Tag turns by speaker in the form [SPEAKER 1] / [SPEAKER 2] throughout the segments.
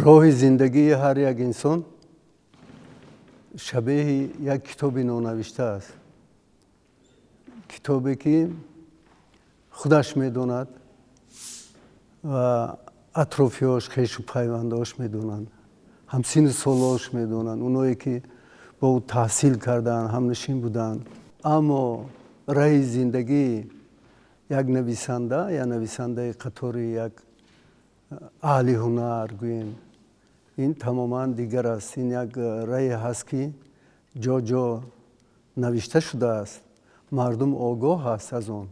[SPEAKER 1] Роҳи зиндагии ҳар як инсон шабеҳи як китоби нонавишта аст, китобе ки худаш медонад ва атрофиёш, хешу пайвандош медонанд, ҳамсину солош медонанд, оное ки бо ӯ таҳсил карданд, ҳамнишин буданд. Аммо раҳи зиндагии як нависанда я нависандаи қатори як аҳли ҳунар гӯем, ин тамоман дигар аст. Ин як раҳе ҳаст, ки ҷо ҷо навишта шудааст, мардум огоҳ аст аз он,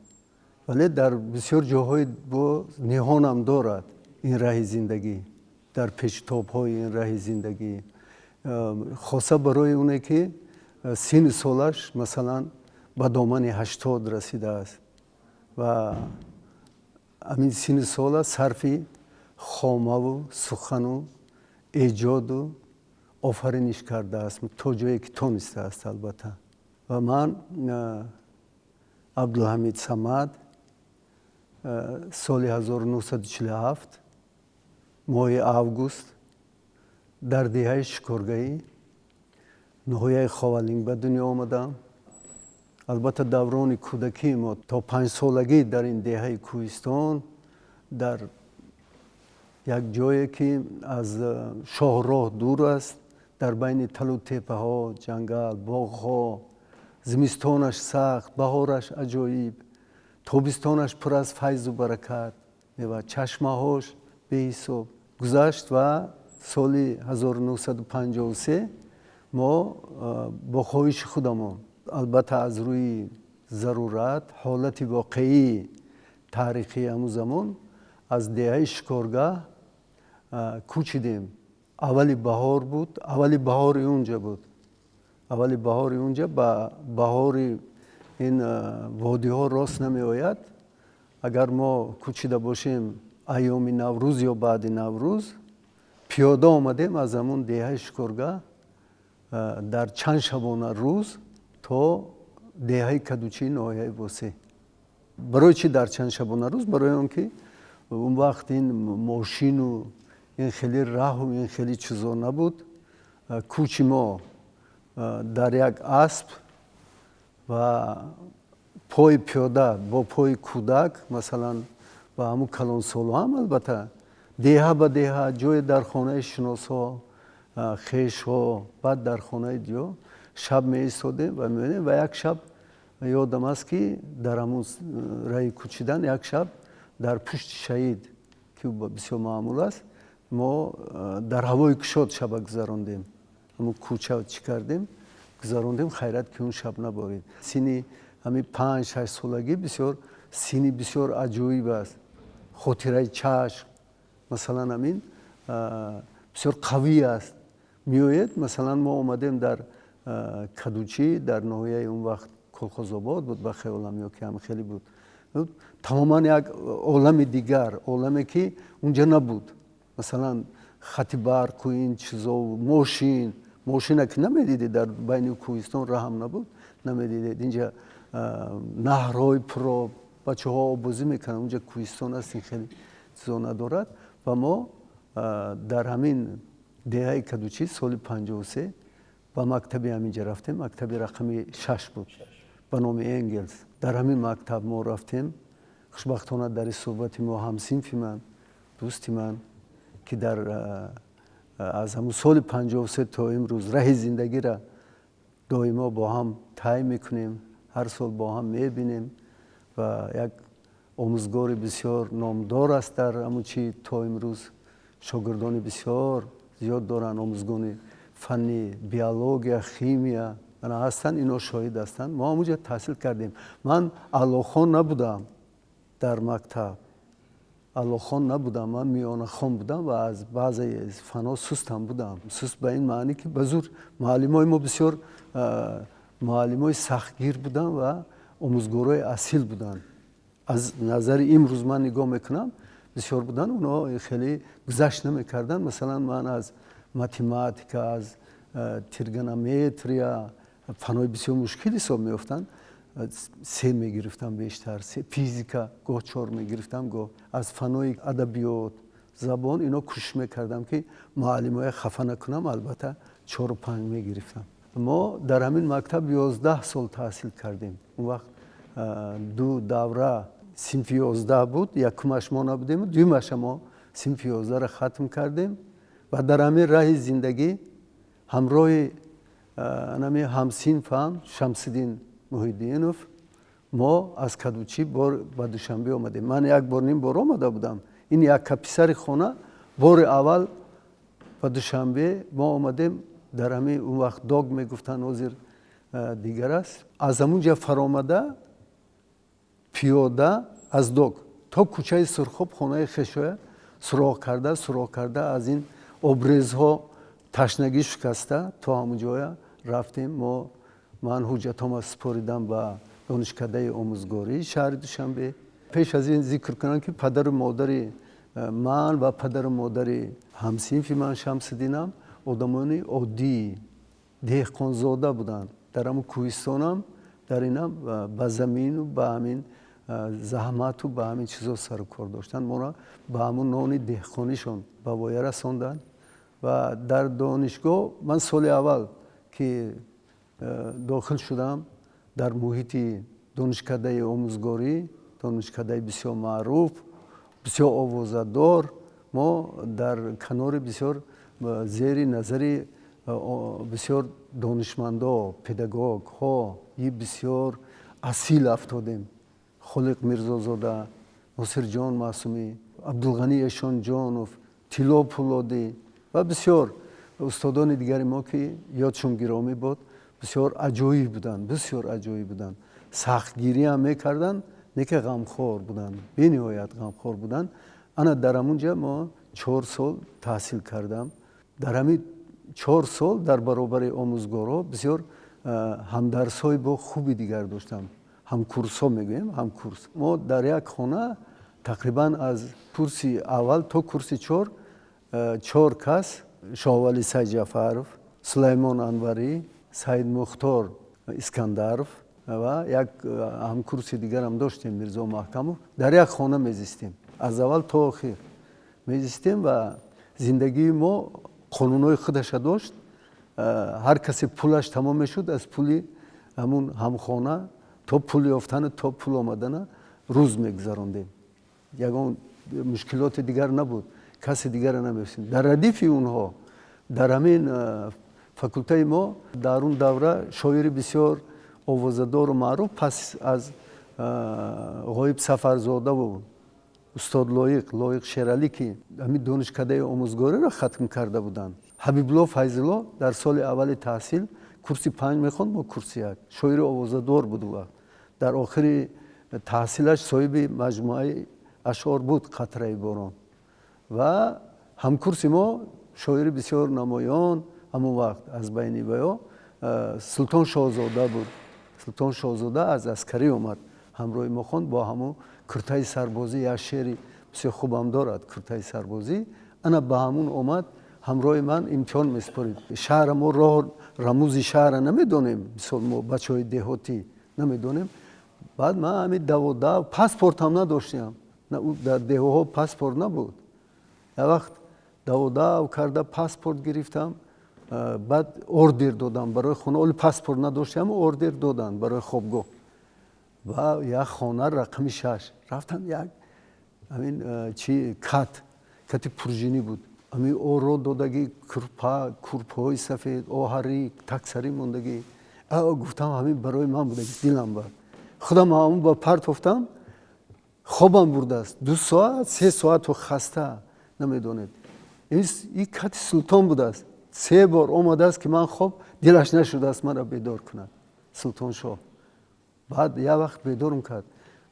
[SPEAKER 1] вале дар бисёр ҷоҳои бо ниҳонам дорад ин раҳи зиндагӣ. Дар печутобҳои ин раҳи зиндагӣ, хоса барои оне ки синну солаш, масалан, ба домани 80 расидааст ва ҳамин синну сола сарфи хомаву сухану эҷоду офариниш кардааст, то ҷое ки тонистааст, албатта. Ва ман, Абдулҳамид Самад, соли 1947 моҳи август дар деҳаи Шикоргаҳӣ, ноҳияи Ховалинг, ба дунё омадам. Албатта, даврони кӯдакии мо то 5-солагӣ дар ин деҳаи кӯҳистон, дар як ҷое ки аз шоҳроҳ дур аст, дар байни талу теппаҳо, ҷангал, боғҳо, зимистонаш сахт, баҳораш аҷоиб, тобистонаш пур аз файзу баракат ва чашмаҳош беҳисоб гузашт. Ва соли 1953 мо бо хоҳиши худамон, албатта, аз рӯи зарурат, ҳолати воқеии таърихии ҳамун замон, аз деҳаи Шикоргаҳ кӯчидем. Аввали баҳор буд, аввали баҳори унҷа буд. Аввали баҳори унҷа ба баҳори ин водиҳо рост намеояд. Агар мо кӯчида бошем айёми Наврӯз ё баъди Наврӯз, пиёда омадем аз ҳамун деҳаи Шикоргаҳ дар чанд шабона рӯз то деҳаи Кадучии ноҳияи Восеъ. Барои чӣ дар чанд шабона рӯз? Барои он ки он вақт ин мошину ин хеле раҳу ин хеле чизо набуд. Кӯчи мо дар як асп ва пои пиёда, бо пои кӯдак, масалан, ба ҳамун калонсолҳо ҳам, албатта, деҳа ба деҳа, ҷое дар хонаи шиносҳо, хешҳо, баъд дар хонаи ҷо шаб меистодем ва меомадем. Ва як шаб ёдам аст, ки дар ҳамун раҳи кӯчидан як шаб дар пушти шаҳид, ки бисёр маъмул аст, мо дар ҳавои кушод шаба гузарондем. Ҳамун кӯча чӣ кардем, гузарондем. Хайрат, ки он шаб наборид. Синни ҳамин 5-6 солагӣ бисёр синни бисёр аҷоиб аст. Хотираи чашм, масалан, ҳамин бисёр қавӣ аст, меояд. Масалан, мо омадем дар Кадучӣ, дар ноҳияи он вақт Колхозобод буд, ба хаёлам, ё ки ҳам хеле буд, тамоман як олами дигар, оламе ки унҷа набуд. Масалан, хати барқу ин чизо, мошин, мошина ки намедидед, дар байни кӯҳистон раҳам набуд, намедидед. Инҷа наҳрҳои пуроб, бачаҳо оббозӣ мекунанд, унҷа кӯҳистон аст, ин хеле чизо надорад. Ва мо дар ҳамин деҳаи Кадучӣ соли 53 ба мактаби ҳаминҷа рафтем. Мактаби рақами 6 буд, ба номи Энгелс. Дар ҳамин мактаб мо рафтем. Хушбахтона, дар ин суҳбати мо ҳамсинфи ман, дӯсти ман, ки дар аз ҳамун соли 53 то имрӯз раҳи зиндагира доимо бо ҳам тай мекунем, ҳар сол бо ҳам мебинем, ва як омӯзгори бисёр номдор аст дар ҳамун чи, то имрӯз шогирдони бисёр зиёд доранд, омӯзгони фанни биология, химия ҳастанд, ино шоҳид ҳастанд. Мо ҳамунҷа таҳсил кардем. Ман аълохон набудам дар мактаб, аълохон набудам, ман миёнахон будам ва аз баъзе фанҳо сустам будам. Суст ба ин маъне, ки ба зур муаллимои мо бисёр муаллимои сахтгир буданд ва омӯзгорои асил буданд. Аз назари имрӯз ман нигоҳ мекунам, бисёр буданд, онҳо хеле гузашт намекарданд. Масалан, ман аз математика, аз тригонометрия, фанҳои бисёр мушкил ҳисоб меёфтанд, 3 мегирифтам бештар, физика гоҳ 4 мегирифтам, гоҳ аз фанҳои адабиёт, Забон, ино кӯшиш мекардам, ки муаллимоя хафа накунам, албатта, 4-5 мегирифтам. Мо дар ҳамин мактаб 11 сол таҳсил кардем. Он вақт ду давра синфи 11 буд. Якумаш мо набудем, дуюмаша мо синфи 11-ро хатм кардем ва дар ҳамин раҳи зиндагӣ ҳамроҳи анами ҳамсинфам Шамсиддин Муҳиддинов мо аз Кадучӣ бор ба Душанбе омадем. Ман як бор, ним бор омада будам. Ин якка писари хона бори аввал ба Душанбе мо омадем. Дар ҳамин он вақт ДОК мегуфтанд, ҳозир дигар аст. Аз ҳамун ҷа фаромада, пиёда аз ДОК то кӯчаи Сурхоб, хонаи хешоя суроғ карда, суроғ карда, аз ин обрезҳо ташнагӣ шикаста то ҳамун ҷоя рафтем. Мо, ман ҳуҷҷатҳома супоридам ба Донишкадаи омӯзгории шаҳри Душанбе. Пеш аз ин зикр кунам, ки падару модари ман ва падару модари ҳамсинфи ман Шамсиддинам одамони оддӣ, деҳқонзода буданд. Дар ҳамун кӯҳистонам, дар инам ба замину ба ҳамин заҳмату ба ҳамин чизо сару кор доштанд. Моро ба ҳамун нони деҳқонишон ба воя расонданд. Ва дар донишгоҳ ман соли аввал ки дохил шудам дар муҳити Донишкадаи омӯзгорӣ, донишкадаи бисёр маъруф, бисёр овозадор, мо дар канори бисёр, зери назари бисёр донишмандо, педагогҳои бисёр асил афтодем: Холиқ Мирзозода, Носирҷон Маъсумӣ, Абдулғанӣ Эшонҷонов, Тилло Пулодӣ ва бисёр устодони дигари мо, ки ёдшон гиромӣ буд. Бисёр аҷоиб буданд, бисёр аҷоиб буданд. Сахтгириам мекарданд, не ки ғамхор буданд, бениҳоят ғамхор буданд. Ана дар ҳамун ҷа мо 4 сол таҳсил кардам. Дар ҳамин 4 сол дар баробари омӯзгорҳо бисёр ҳамдарсҳои бо хуби дигар доштам, ҳамкурсҳо мегӯем, ҳамкурс. Мо дар як хона тақрибан аз курси аввал то курси чор, чор кас: Шоҳвали Сайҷафаров, Сулаймон Анварӣ, Саидмухтор Искандаров ва як ҳамкурси дигарам доштем, Мирзо Маҳкамов. Дар як хона мезистем, аз аввал то охир мезистем ва зиндагии мо қонунҳои худаша дошт. Ҳар касе пулаш тамом мешуд, аз пули ҳамун ҳамхона то пул ёфтану то пул омадана рӯз мегузарондем. Ягон мушкилоти дигар набуд, каси дигарро намешинохтем. Дар радифи онҳо дар ҳамин факултаи мо дар он давра шоири бисёр овозадору маъруф, пас аз Ғоиб Сафарзодаву устод Лоиқ, Лоиқ Шералӣ, ки ҳамин Донишкадаи омӯзгориро хатм карда буданд, Ҳабибулло Файзулло. Дар соли аввали таҳсил курси панҷ мехонд, мо курси як. Шоири овозадор буд ӯ вақт. Дар охири таҳсилаш соҳиби маҷмӯаи ашъор буд, «Қатраи борон». Ва ҳамкурси мо, шоири бисёр намоён ҳамон вақт аз байни ваё, Султон Шоҳзода буд. Султон Шоҳзода аз аскарӣ омад, ҳамроҳи мо хонд бо ҳамон куртаи сарбозӣ. Як шеъри бисёр хубам дорад, «Куртаи сарбозӣ». Ана ба ҳамун омад, ҳамроҳи ман имтиҳон месупорид. Шаҳра мо роҳ, рамузи шаҳра намедонем, мисол, мо бачаҳои деҳотӣ намедонем. Баъд ман ҳамин даводав, паспортам надоштем, дар деҳоҳо паспорт набуд. Як вақт даводав карда паспорт гирифтам. Баъд ордер додам барои хона. Оли паспорт надоштем, ордер доданд барои хобгоҳ ва як хона рақами 6 рафтам. Як ҳамин чи кат, кати пружинӣ буд, ҳамин оро додагӣ, курпа, курпаҳои сафед, оҳарӣ, таксарӣ мондагӣ. Гуфтам, ҳамин барои ман будагӣ. Дилам бар худам ҳамун ба партофтам, хобам бурдааст 2 соат, 3 соату хаста, намедонед. Ин кати Султон будааст. Се бор омадааст, ки ман хоб, дилаш нашудааст маро бедор кунад Султоншоҳ. Баъд як вақт бедорам кард,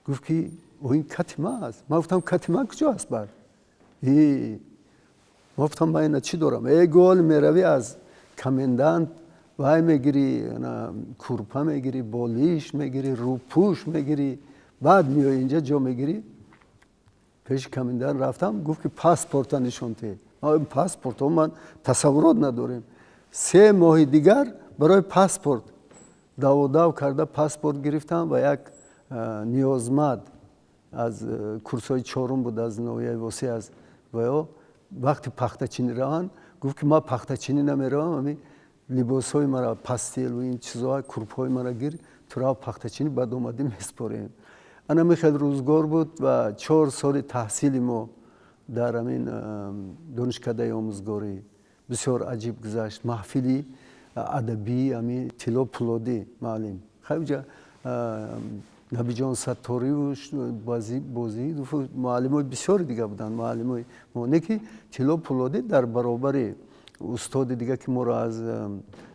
[SPEAKER 1] гуфт, ки ин кати ман аст. Ман гуфтам, кати ман куҷо аст? Бар ма гуфтам, ман ина чӣ дорам? Э, гол меравӣ, аз комендант вай мегирӣ, курпа мегирӣ, болиш мегирӣ, рӯпӯш мегирӣ, баъд меои инҷа, ҷо мегирӣ. Пеши комендант рафтам, гуфт, ки паспорта нишон те. Паспорто ман тасаввурот надорем. 3 моҳи дигар барои паспорт даводав карда паспорт гирифтам ва як ниёзмад аз курсҳои чорум буд, аз ноҳияи Восеъ, аз Ва ё вақти пахтачинӣ раванд, гуфт, ки ман пахтачинӣ намеравам, ами либосҳои мара, пастелу ин чизҳо, курпҳои мара гир, ту рав пахтачинӣ, баъд омадӣ, меспорем. Ана михел рӯзгор буд. Ва 4 соли таҳсили мо дар ҳамин донишкадаи омӯзгорӣ бисёр аҷиб гузашт. Маҳфили адабӣ, ами Тилло Пулодӣ муаллим, хайҷа Набиҷон Сатториву бозӣ, муаллимои бисёри дига буданд, муаллимои мо. Не ки Тилло Пулодӣ дар баробари устоди дига, ки моро аз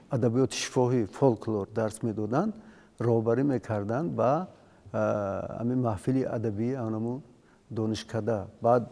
[SPEAKER 1] адабиёти шифоҳӣ, фолклор дарс медоданд, роҳбарӣ мекарданд ба ҳамин маҳфили адабии анаму донишкада. Баъд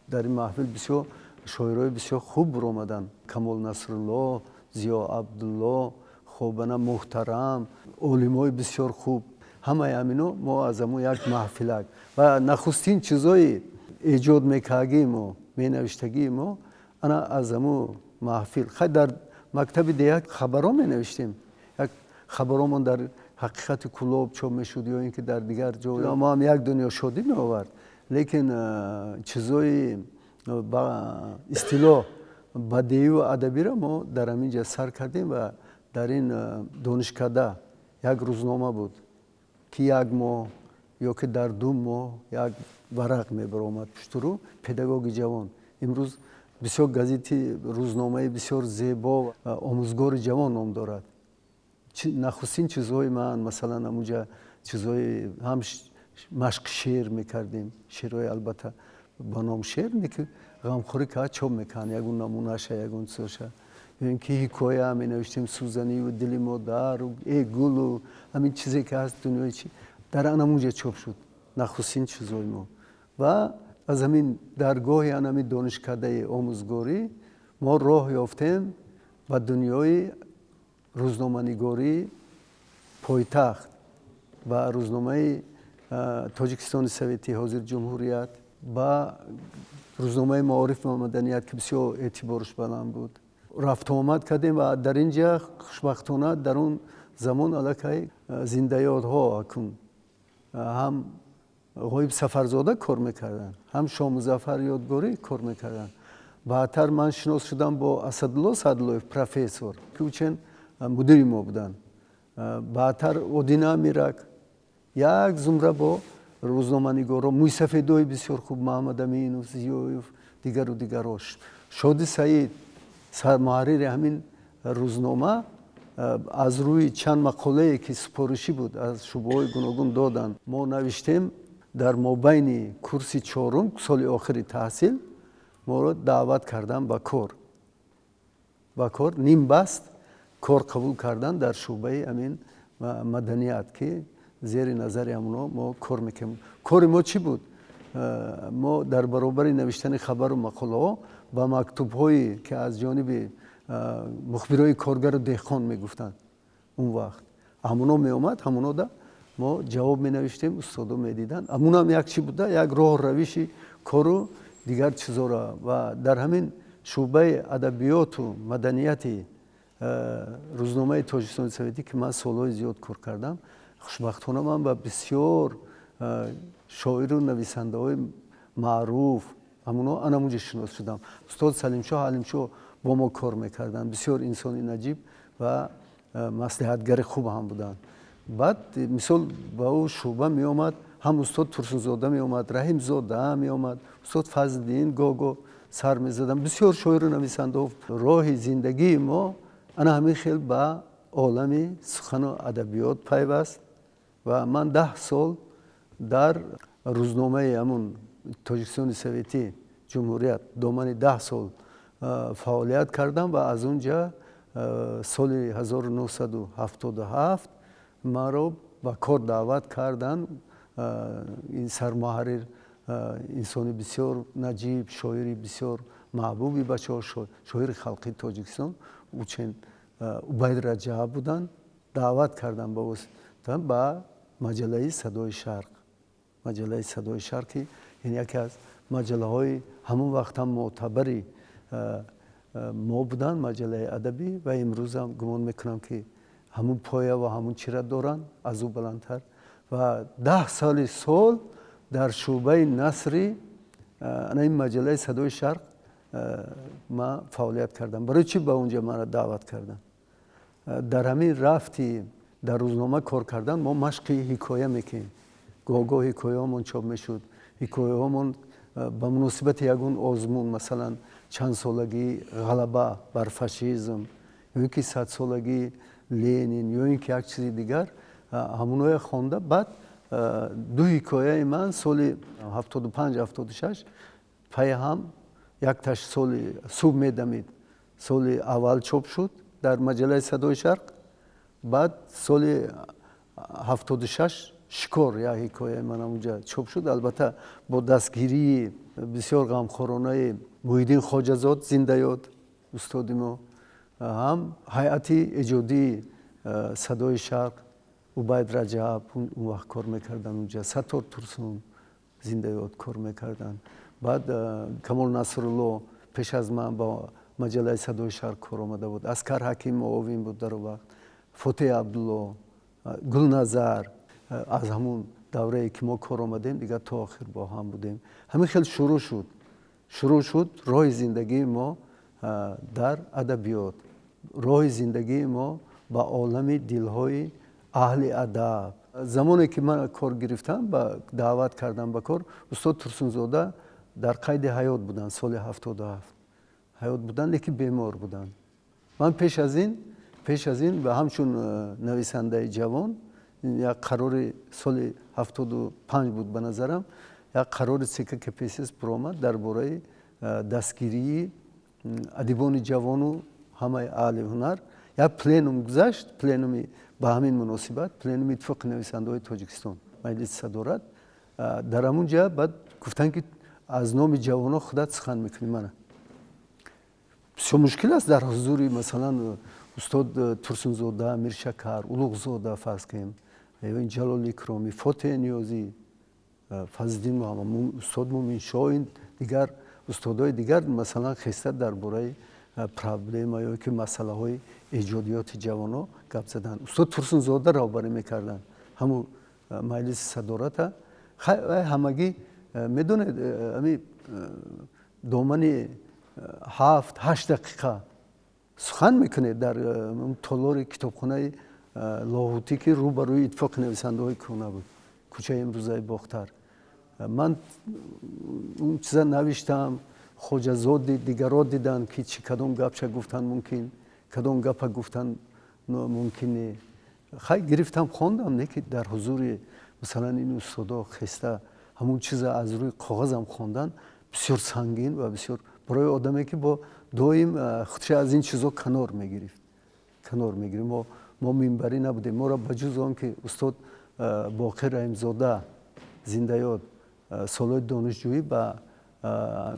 [SPEAKER 1] дар ин маҳфил бисёр шоирои бисёр хуб буромаданд: Камол Насрулло, Зиё Абдулло, хобана Муҳтарам, олимои бисёр хуб. Ҳамаи ҳамино мо аз ҳамун як маҳфилак ва нахустин чизои эҷод мекардагии мо, менавиштагии мо ана аз ҳамун маҳфил. Хай, дар мактаби деҳа хабарҳо менавиштем, як хабаромон дар «Ҳақиқати Кӯлоб» чоп мешуд ё ин ки дар дигар ҷо, мо ҳам як дунё шодӣ меовард. Лекин чизои ба истилоҳ бадеию адабиро мо дар ҳамин ҷа сар кардем. Ва дар ин донишкада як рӯзнома буд, ки як моҳ ё ки дар 2 моҳ як варақ мебаромад, пуштурӯ «Педагоги ҷавон». Имрӯз бисёр газети, рӯзномаи бисёр зебо, «Омӯзгори ҷавон» ном дорад. Нахустин чизҳои ман, масалан, ҳамунҷа чизҳои ҳам машқи шеър мекардем, шеърҳои, албатта, ба ном шеър не, ки ғамхорӣ кард, чоп мекарданд ягон намунаша, ягон чизоша, ё ин ки ҳикоя менавиштем, «Сӯзанию дили модару э гулу» ҳамин чизе ки ҳаст, дунёи чи дар анамунҷа чоп шуд нахустин чизҳои мо. Ва аз ҳамин даргоҳи анами донишкадаи омӯзгорӣ мо роҳ ёфтем ба дунёи рӯзноманигории пойтахт, ба рӯзномаи «Тоҷикистони Советӣ», ҳозир «Ҷумҳурият», ба рӯзномаи «Маориф ва маданият», ки бисёр эътиборш баланд буд. Рафтуомад кардем ва дар ин ҷа, хушбахтона, дар он замон аллакай зиндаёдҳо акун ҳам Ғоиб Сафарзода кор мекарданд, ҳам Шомузаффар Ёдгорӣ кор мекарданд. Баъдтар ман шинос шудам бо Асадулло Саъдуллоев, профессор, ки учен мудири мо буданд. Баъдтар Одина Амирак, як зумра бо рӯзноманигоро, мӯйсафедои бисёр хуб, Маҳаммадаминов, Зиёев, дигару дигарҳо. Шоди Саид, сармуҳаррири ҳамин рӯзнома, аз рӯи чанд мақолае, ки супоришӣ буд, аз шӯъбаҳои гуногун доданд, мо навиштем. Дар мобайни курси чорум, соли охири таҳсил, моро даъват карданд ба кор, нимбаст кор қабул карданд дар шӯъбаи ҳамин маданият, ки зери назари ҳамоно мо кор мекардем. Кори мо чӣ буд? Мо дар баробари навиштани хабару мақолаҳо ба мактубҳое, ки аз ҷониби мухбирои коргару деҳқон мегуфтанд он вақт, ҳамоно меомад, ҳамонода мо ҷавоб менавиштем, устодо медиданд. Ҳамонам як чӣ буда, як роҳу равиши кору дигар чизоро. Ва дар ҳамин шӯъбаи адабиёту маданияти рӯзномаи «Тоҷикистони Советӣ», ки ман солҳои зиёд кор кардам, хушбахтона ман ба бисёр шоиру нависандаҳои маъруф ҳамоно анамунҷа шинос шудам. Устод Салимшоҳ Ҳалимшоҳ бо мо кор мекарданд, бисёр инсони наҷиб ва маслиҳатгари хуб ҳам буданд. Баъд, мисол, ба ӯ шӯъба меомад, ҳам устод Турсунзода меомад, Раҳимзода меомад, устод Фазлиддин гоҳ-гоҳ сар мезадам, бисёр шоиру нависандаҳо. Роҳи зиндагии мо ана ҳамин хел ба олами сухану адабиёт пайваст. Ва ман 10 сол дар рӯзномаи ҳамун «Тоҷикистони Советӣ», «Ҷумҳурият» домани 10 сол фаъолият кардам. Ва аз он ҷа соли 1977 маро ба кор даъват карданд. Ин сармуҳаррир, инсони бисёр наҷиб, шоири бисёр маҳбуби бачаҳо, шоири халқии Тоҷикистон учен Убайд Раҷаб буданд, даъват карданд ба восита ба маҷаллаи «Садои Шарқ». Маҷаллаи «Садои Шарқ», ки ин яке аз маҷаллаҳои ҳамон вақт ҳам мӯътабари мо буданд, маҷаллаи адабӣ. Ва имрӯзам гумон мекунам, ки ҳамун поя ва ҳамун чира доранд, аз ӯ баландтар. Ва 10 соли сол дар шӯъбаи насри Ана ин маҷаллаи «Садои Шарқ» ман фаъолият кардам. Барои чӣ ба онҷа маро даъват карданд? Дар ҳамин рафти дар рӯзнома кор кардан мо машқи ҳикоя мекунем. Гоҳ-гоҳ ҳикояҳомон чоп мешуд, ҳикояҳомон ба муносибати ягон озмун, масалан, чандсолагии ғалаба бар фашизм ё ин ки 100-солагии Ленин ё ин ки як чизи дигар, ҳамоное хонда, баъд ду ҳикояи ман соли 75, 76 паи ҳам, якташ соли «Субҳ медамид» соли аввал чоп шуд дар маҷаллаи «Садои Шарқ», баъд соли 76 «Шикор», як ҳикояи ман ҳамунҷа чоп шуд. Албатта, бо дастгирии бисёр ғамхоронаи Муҳиддин Хоҷазод, зиндаёд устоди мо, ҳам ҳайати эҷодии «Садои Шарқ», Убайд Раҷаб он вақт кор мекарданд унҷа, Саттор Турсун, зиндаёд, кор мекарданд, баъд Камол Насрулло пеш аз ман ба маҷаллаи «Садои Шарқ» кор омада буд, Аскар Ҳаким муовин буд дар он вақт, Фотеҳ Абдулло, Гулназар. Аз ҳамун даврае ки мо кор омадем, дигар то охир бо ҳам будем. Ҳамин хел шурӯъ шуд роҳи зиндагии мо дар адабиёт, роҳи зиндагии мо ба олами дилҳои аҳли адаб. Замоне ки ман кор гирифтам, ба даъват кардам ба кор, устод Турсунзода дар қайди ҳаёт буданд. Соли 77 ҳаёт буданд, лекин бемор буданд. Ман пеш аз ин ва ҳамчун нависандаи ҷавон як қарори соли 75 буд, ба назарам, як қарори ЦК КПСС баромад дар бораи дастгирии адибони ҷавону ҳамаи аҳли ҳунар. Як пленум гузашт, пленуми ба ҳамин муносибат, пленуми Иттифоқи нависандаҳои Тоҷикистон, маҷлиси садорат. Дар ҳамун ҷа баъд гуфтанд, ки аз номи ҷавонҳо худат сухан мекунӣ. Мана, бисёр мушкил аст дар ҳузури, масалан, устод Турсунзода, Миршакар, Улуғзода, фарз кунем, ин Ҷалол Икромӣ, Фотеҳ Ниёзӣ, Фазлиддин Муҳаммад, устод Муминшоҳ, дигар устодҳои дигар, масалан, хеста дар бораи проблема ё ки масъалаҳои эҷодиёти ҷавонҳо гап задан. Устод Турсунзода роҳбарӣ мекарданд ҳамун маҷлиси садората. Ҳамагӣ, медонед, ами домани 7-8 дақиқа сухан мекунед дар толори китобхонаи Лоҳутӣ, ки рӯ ба рӯи Иттифоқи нависандаҳои кӯҳна буд, кӯчаи имрӯзаи Бохтар. Ман он чиза навиштам, Хоҷазод дид, дигарро диданд, ки чӣ, кадом гапша гуфтан мумкин, кадом гапа гуфтан мумкин не. Хай, гирифтам, хондам, не ки дар ҳузури, масалан, ин устодо хеста ҳамун чиза аз рӯи коғазам хондан бисёр сангин ва бисёр барои одаме, ки бо доим худша аз ин чизо канор мегирифт. Мо минбарӣ набудем. Моро ба ҷуз он ки устод Боқир Раҳимзода, зиндаёд, солҳои донишҷӯӣ ба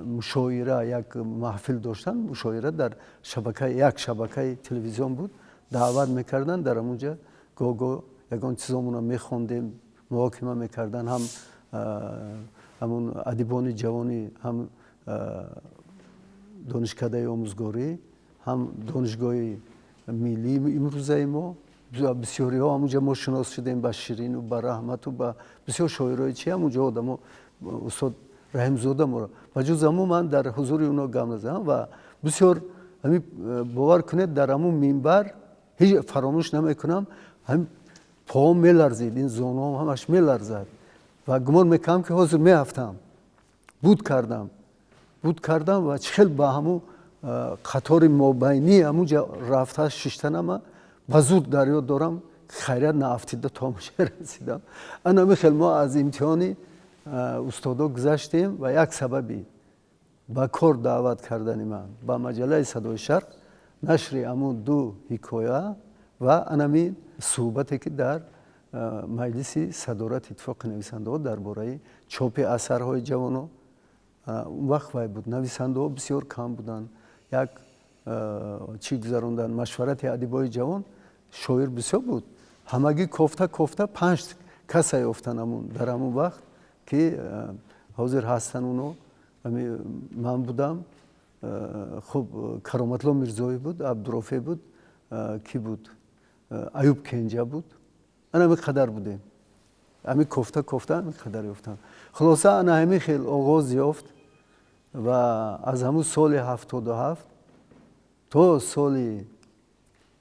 [SPEAKER 1] мушоира як маҳфил доштанд, мушоира дар шабака, як шабакаи телевизион буд, даъват мекарданд. Дар ҳамунҷа гоҳ-гоҳ ягон чизомонро мехондем, муҳокима мекарданд, ҳам ҳамун адибони ҷавони ҳам донишкадаи омӯзгорӣ, ҳам донишгоҳи миллии имрӯзаи мо. Бисёриҳо ҳамунҷа мо шинос шудем ба Ширину ба Раҳмату ба бисёр шоирои чи ҳамунҷо одамо. Устод Раҳимзода моро, ба ҷуз ҳамун, ман дар ҳузури оно гап назадам ва бисёр ҳамин, бовар кунед, дар ҳамун минбар ҳеҷ фаромӯш намекунам, ҳамин поом меларзид, ин зонуам ҳамаш меларзад ва гумон мекардам, ки ҳозир меафтам. Буд кардам ва чӣ хел ба ҳамун қатори мобайнии ҳамунҷа рафта шиштанама ба зуд дар ёд дорам. Хайрият, наафтида то ҳамунҷа расидам. Ана ҳамин хел мо аз имтиҳони устодо гузаштем ва як сабаби ба кор даъват кардани ман ба маҷаллаи «Садои Шарқ» нашри ҳамун ду ҳикоя ва анамин суҳбате, ки дар маҷлиси садорати Иттифоқи нависандаҳо дар бораи чопи асарҳои ҷавонон. Он вақт вай буд, нависандаҳо бисёр кам буданд. Як чӣ гузаронданд, машварати адибои ҷавон, шоир бисёр буд, ҳамагӣ кофта кофта панҷ каса ёфтанд ҳамун дар ҳамун вақт, ки ҳозир ҳастанд оно. Ман будам, хуб, Кароматло Мирзоев буд, Абдурофе буд, кӣ буд, Аюб Кенҷа буд. Ана ҳамин қадар будем. Ҳамин кофта кофта ҳамин қадар ёфтанд. Хулоса, ана ҳамин хел оғоз ёфт. Ва аз ҳамун соли 77 то соли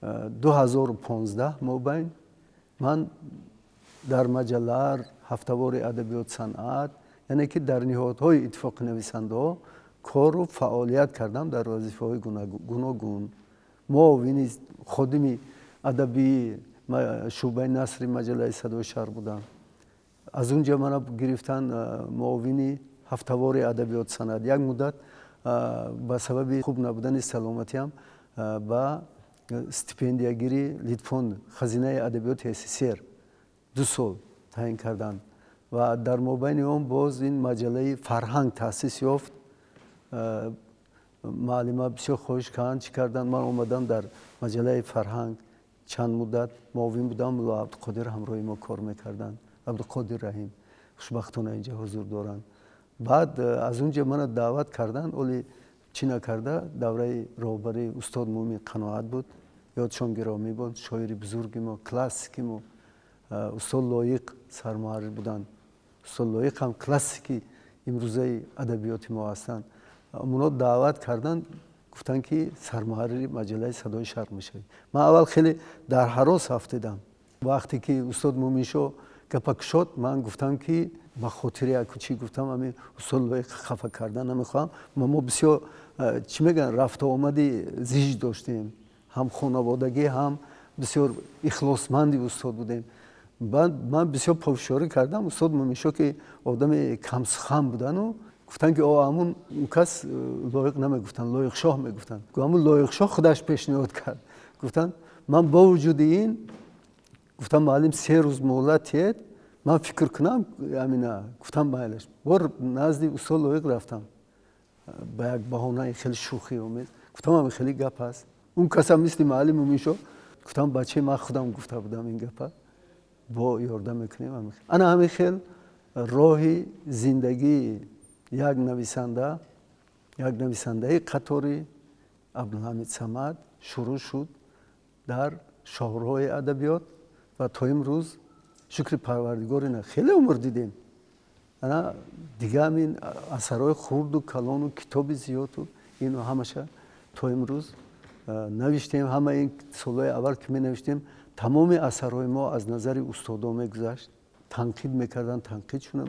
[SPEAKER 1] 2015 мобайн ман дар маҷалла, ҳафтавори адабиёт санъат, яъне ки дар ниҳодҳои иттифоқи нависандаҳо кору фаъолият кардам дар вазифаҳои гуногун. Муовини ходими адабии шӯъбаи насри маҷаллаи Садои шарқ будам. Аз он ҷо мана гирифтан муовини ҳафтавори адабиёт санъат. Як муддат ба сабаби хуб набудани саломатиам ба стипендиягирӣ Литфонд хазинаи адабиёти СССР 2 сол таъин карданд ва дар мобайни он боз ин маҷаллаи Фарҳанг таъсис ёфт. Муаллима бисёр хоҳиш карданд, чӣ карданд, ман омадам дар маҷаллаи Фарҳанг чанд муддат муовин будам. Мулло Абдуқодир ҳамроҳи мо кор мекарданд, Абдуқодир Раҳим, хушбахтона инҷа ҳузур доранд. Баъд аз он ҷо мана даъват карданд, оли чӣ накарда, давраи роҳбарии устод Муъмин Қаноат буд, ёдшон гиромӣ буд, шоири бузурги мо, классики мо, устод Лоиқ сармуҳаррир буданд. Устод Лоиқ ҳам классики имрӯзаи адабиёти мо ҳастанд. Онҳо даъват карданд, гуфтанд ки сармуҳаррири маҷаллаи Садои шарқ мешавӣ. Ман аввал хеле дар ҳарос афтидам. Вақте ки устод Муъминшоҳ гапа кушод, ман гуфтам ки ба хотири яку чӣ гуфтам, ҳамин устод Лоиқ хафа кардан намехоҳам. Мо бисёр чӣ мегӯянд, рафту омади зиж доштем, ҳам хонаводагӣ, ҳам бисёр ихлосманди устод будем. Ман бисёр пофишорӣ кардам. Устод Муъминшоҳ ки одами камсухан будану гуфтанд ки о ҳамун он кас Лоиқ намегуфтанд, Лоиқшоҳ мегуфтанд. Ҳамун Лоиқшоҳ худаш пешниҳод кард. Гуфтанд ман бо вуҷуди ин гуфтам муаллим 3 рӯз муҳлат тиҳед, ман фикр кунам амина. Гуфтам майлаш. Бор назди устод Лоиқ рафтам ба як баҳонаи хеле шӯхӣ омез. Гуфтам ҳамин хеле гап ҳаст. Он касам мисли муаллим Муъминшоҳ гуфтам бачаи ман худам гуфта будам ин гапа, бо ёрдам мекунем. Ана ҳамин хел роҳи зиндагии як нависанда, як нависандаи қатори Абдулҳамид Самад шурӯъ шуд дар шоҳроҳи адабиёт ва то имрӯз шукри Парвардигор ина хеле умр дидем. Ана дига ҳамин асарҳои хурду калону китоби зиёду ино ҳамаша то имрӯз навиштем. Ҳама ин солҳои аввал ки менавиштем, тамоми асарҳои мо аз назари устодо мегузашт, танқид мекарданд, танқидшона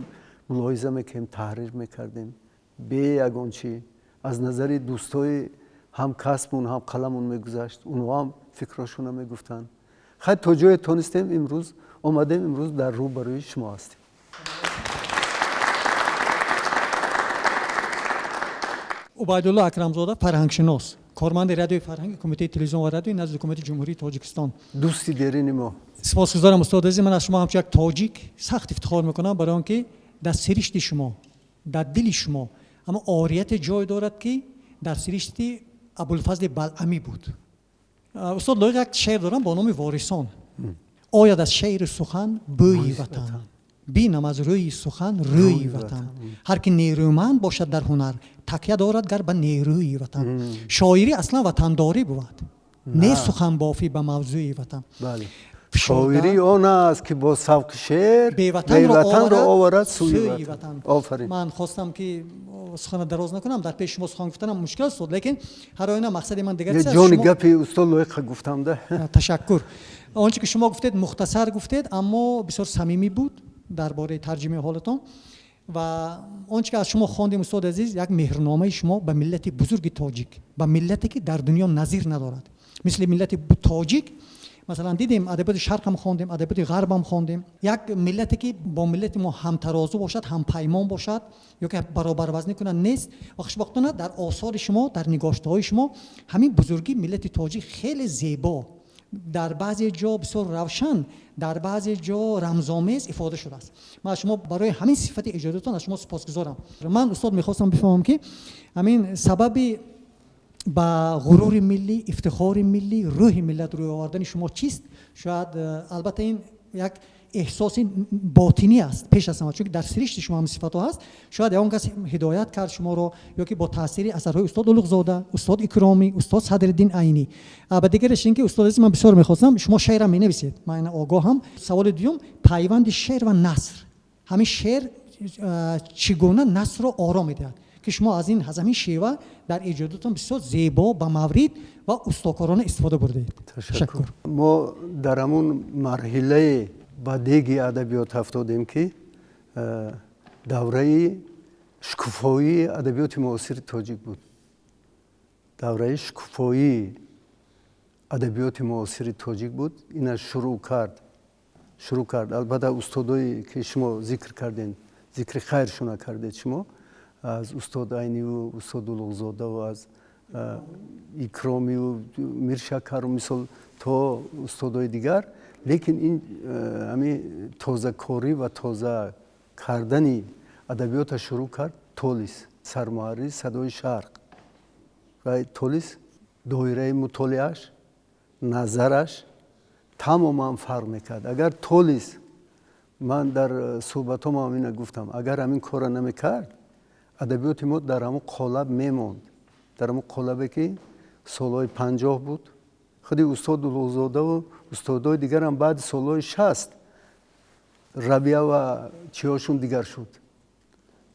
[SPEAKER 1] мулоҳиза мекардем, таҳрир мекардем бе ягон чӣ. Аз назари дӯстои ҳам касбмун, ҳам қаламун мегузашт, онҳо ҳам фикрҳошона мегуфтанд. Хайр, то ҷое тонистем, имрӯз омадем, имрӯз дар рӯ барои шумо ҳастем.
[SPEAKER 2] Убайдулло Акрамзода, фарҳангшинос, корманди радиои Фарҳанги Кумитаи телевизион ва радиои назди Ҳукумати Ҷумҳурии Тоҷикистон.
[SPEAKER 1] Дӯсти дерини мо.
[SPEAKER 2] Сипосгузорам устод азиз. Ман аз шумо ҳамчун як тоҷик сахт ифтихор мекунам, барои он ки дар сиришти шумо, дар дили шумо ҳама орияте ҷой дорад, ки дар сиришти Абулфазли Балъамӣ буд. Устод Лоиқ, як шеър дорам бо номи Ворисон. Ояд аз шеъру сухан бӯи ватан, бинам аз рӯи сухан рӯи ватан. Ҳар ки нерӯманд бошад дар ҳунар, такя дорад гар ба нерӯи ватан. Шоирӣ аслан ватандорӣ бувад, не суханбофӣ ба мавзӯи ватан.
[SPEAKER 1] Шоирӣ он аст ки бо савқи шеър беватанро оварад сӯи ватан. Офарин.
[SPEAKER 2] Ман хостам ки сухана дароз накунам, дар пеши шумо сухан гуфтанам мушкил аст, лекин ҳар оина мақсади ман дигар чиз аст.
[SPEAKER 1] Ҷони гапи устод Лоиқа гуфтам да.
[SPEAKER 2] Ташаккур. Он чи ки шумо гуфтед, мухтасар гуфтед, аммо бисёр самимӣ буд дар бораи тарҷимаи ҳолатон. Ва он чи ки аз шумо хондем, устод азиз, як меҳрномаи шумо ба миллати бузурги тоҷик, ба миллате ки дар дунё назир надорад мисли миллати тоҷик. Масалан, дидем, адабиёти шарқам хондем, адабиёти ғарбам хондем, як миллате ки бо миллати мо ҳамтарозу бошад, ҳампаймон бошад ё ки баробарвазнӣ кунад, нест. Ва хушбахтона дар осори шумо, дар нигоштаҳои шумо ҳамин бузургии миллати тоҷик хеле зебо, дар баъзе ҷо бисёр равшан, дар баъзе ҷо рамзомез ифода шудааст. Ман аз шумо барои ҳамин сифати эҷодиятон аз шумо сипосгузорам. Ман, устод, мехостам бифаҳмам, ки ҳамин сабаби ба ғурури миллӣ, ифтихори миллӣ, рӯҳи миллат рӯй овардани шумо чист? Шояд, албатта, ин як эҳсоси ботинӣ аст пеш аз ҳама, чунки дар сиришти шумо ҳам сифатҳо ҳаст. Шояд ягон кас ҳидоят кард шуморо ё ки бо таъсири асарҳои устод Улуғзода, устод Икромӣ, устод Садриддин Айнӣ. Ба дигараш ин ки, устод азиз, ман бисёр мехостам, шумо шеърам менависед, ман ина огоҳам. Саволи дуюм: пайванди шеър ва наср. Ҳамин шеър Чӣ гуна насрро оро медиҳад, ки шумо аз ин, аз ҳамин шева дар эҷодотон бисёр зебо, ба маврид ва устокорона истифода бурдаед.
[SPEAKER 1] Ташаккур. Мо дар ҳамун марҳилаи ба деги адабиёт афтодем, ки давраи шукуфоии адабиёти муосири тоҷик буд. Давраи шукуфоии адабиёти муосири тоҷик буд. Ина шурӯъ кард. Албатта, устодое ки шумо зикр кардем, зикри хайршуна кардед шумо, аз устод Айниву устод Улуғзодаву аз Икромиву Миршакару, мисол, то устодои дигар. Лекин ин ҳами тозакорӣ ва тоза кардани адабиёта шурӯъ кард Толис, сармуҳаррири «Садои Шарқ». Ва Толис доираи мутолиаш, назараш тамоман фарқ мекард. Агар Толис, ман дар суҳбатҳом ина гуфтам, агар ҳамин корро намекард, адабиёти мо дар ҳамон қолаб мемонд, дар ҳамон қолабе ки солҳои 50 буд. Худи устод Улуғзодаву устодои дигарам баъди солҳои 60 равия ва чиҳошун дигар шуд,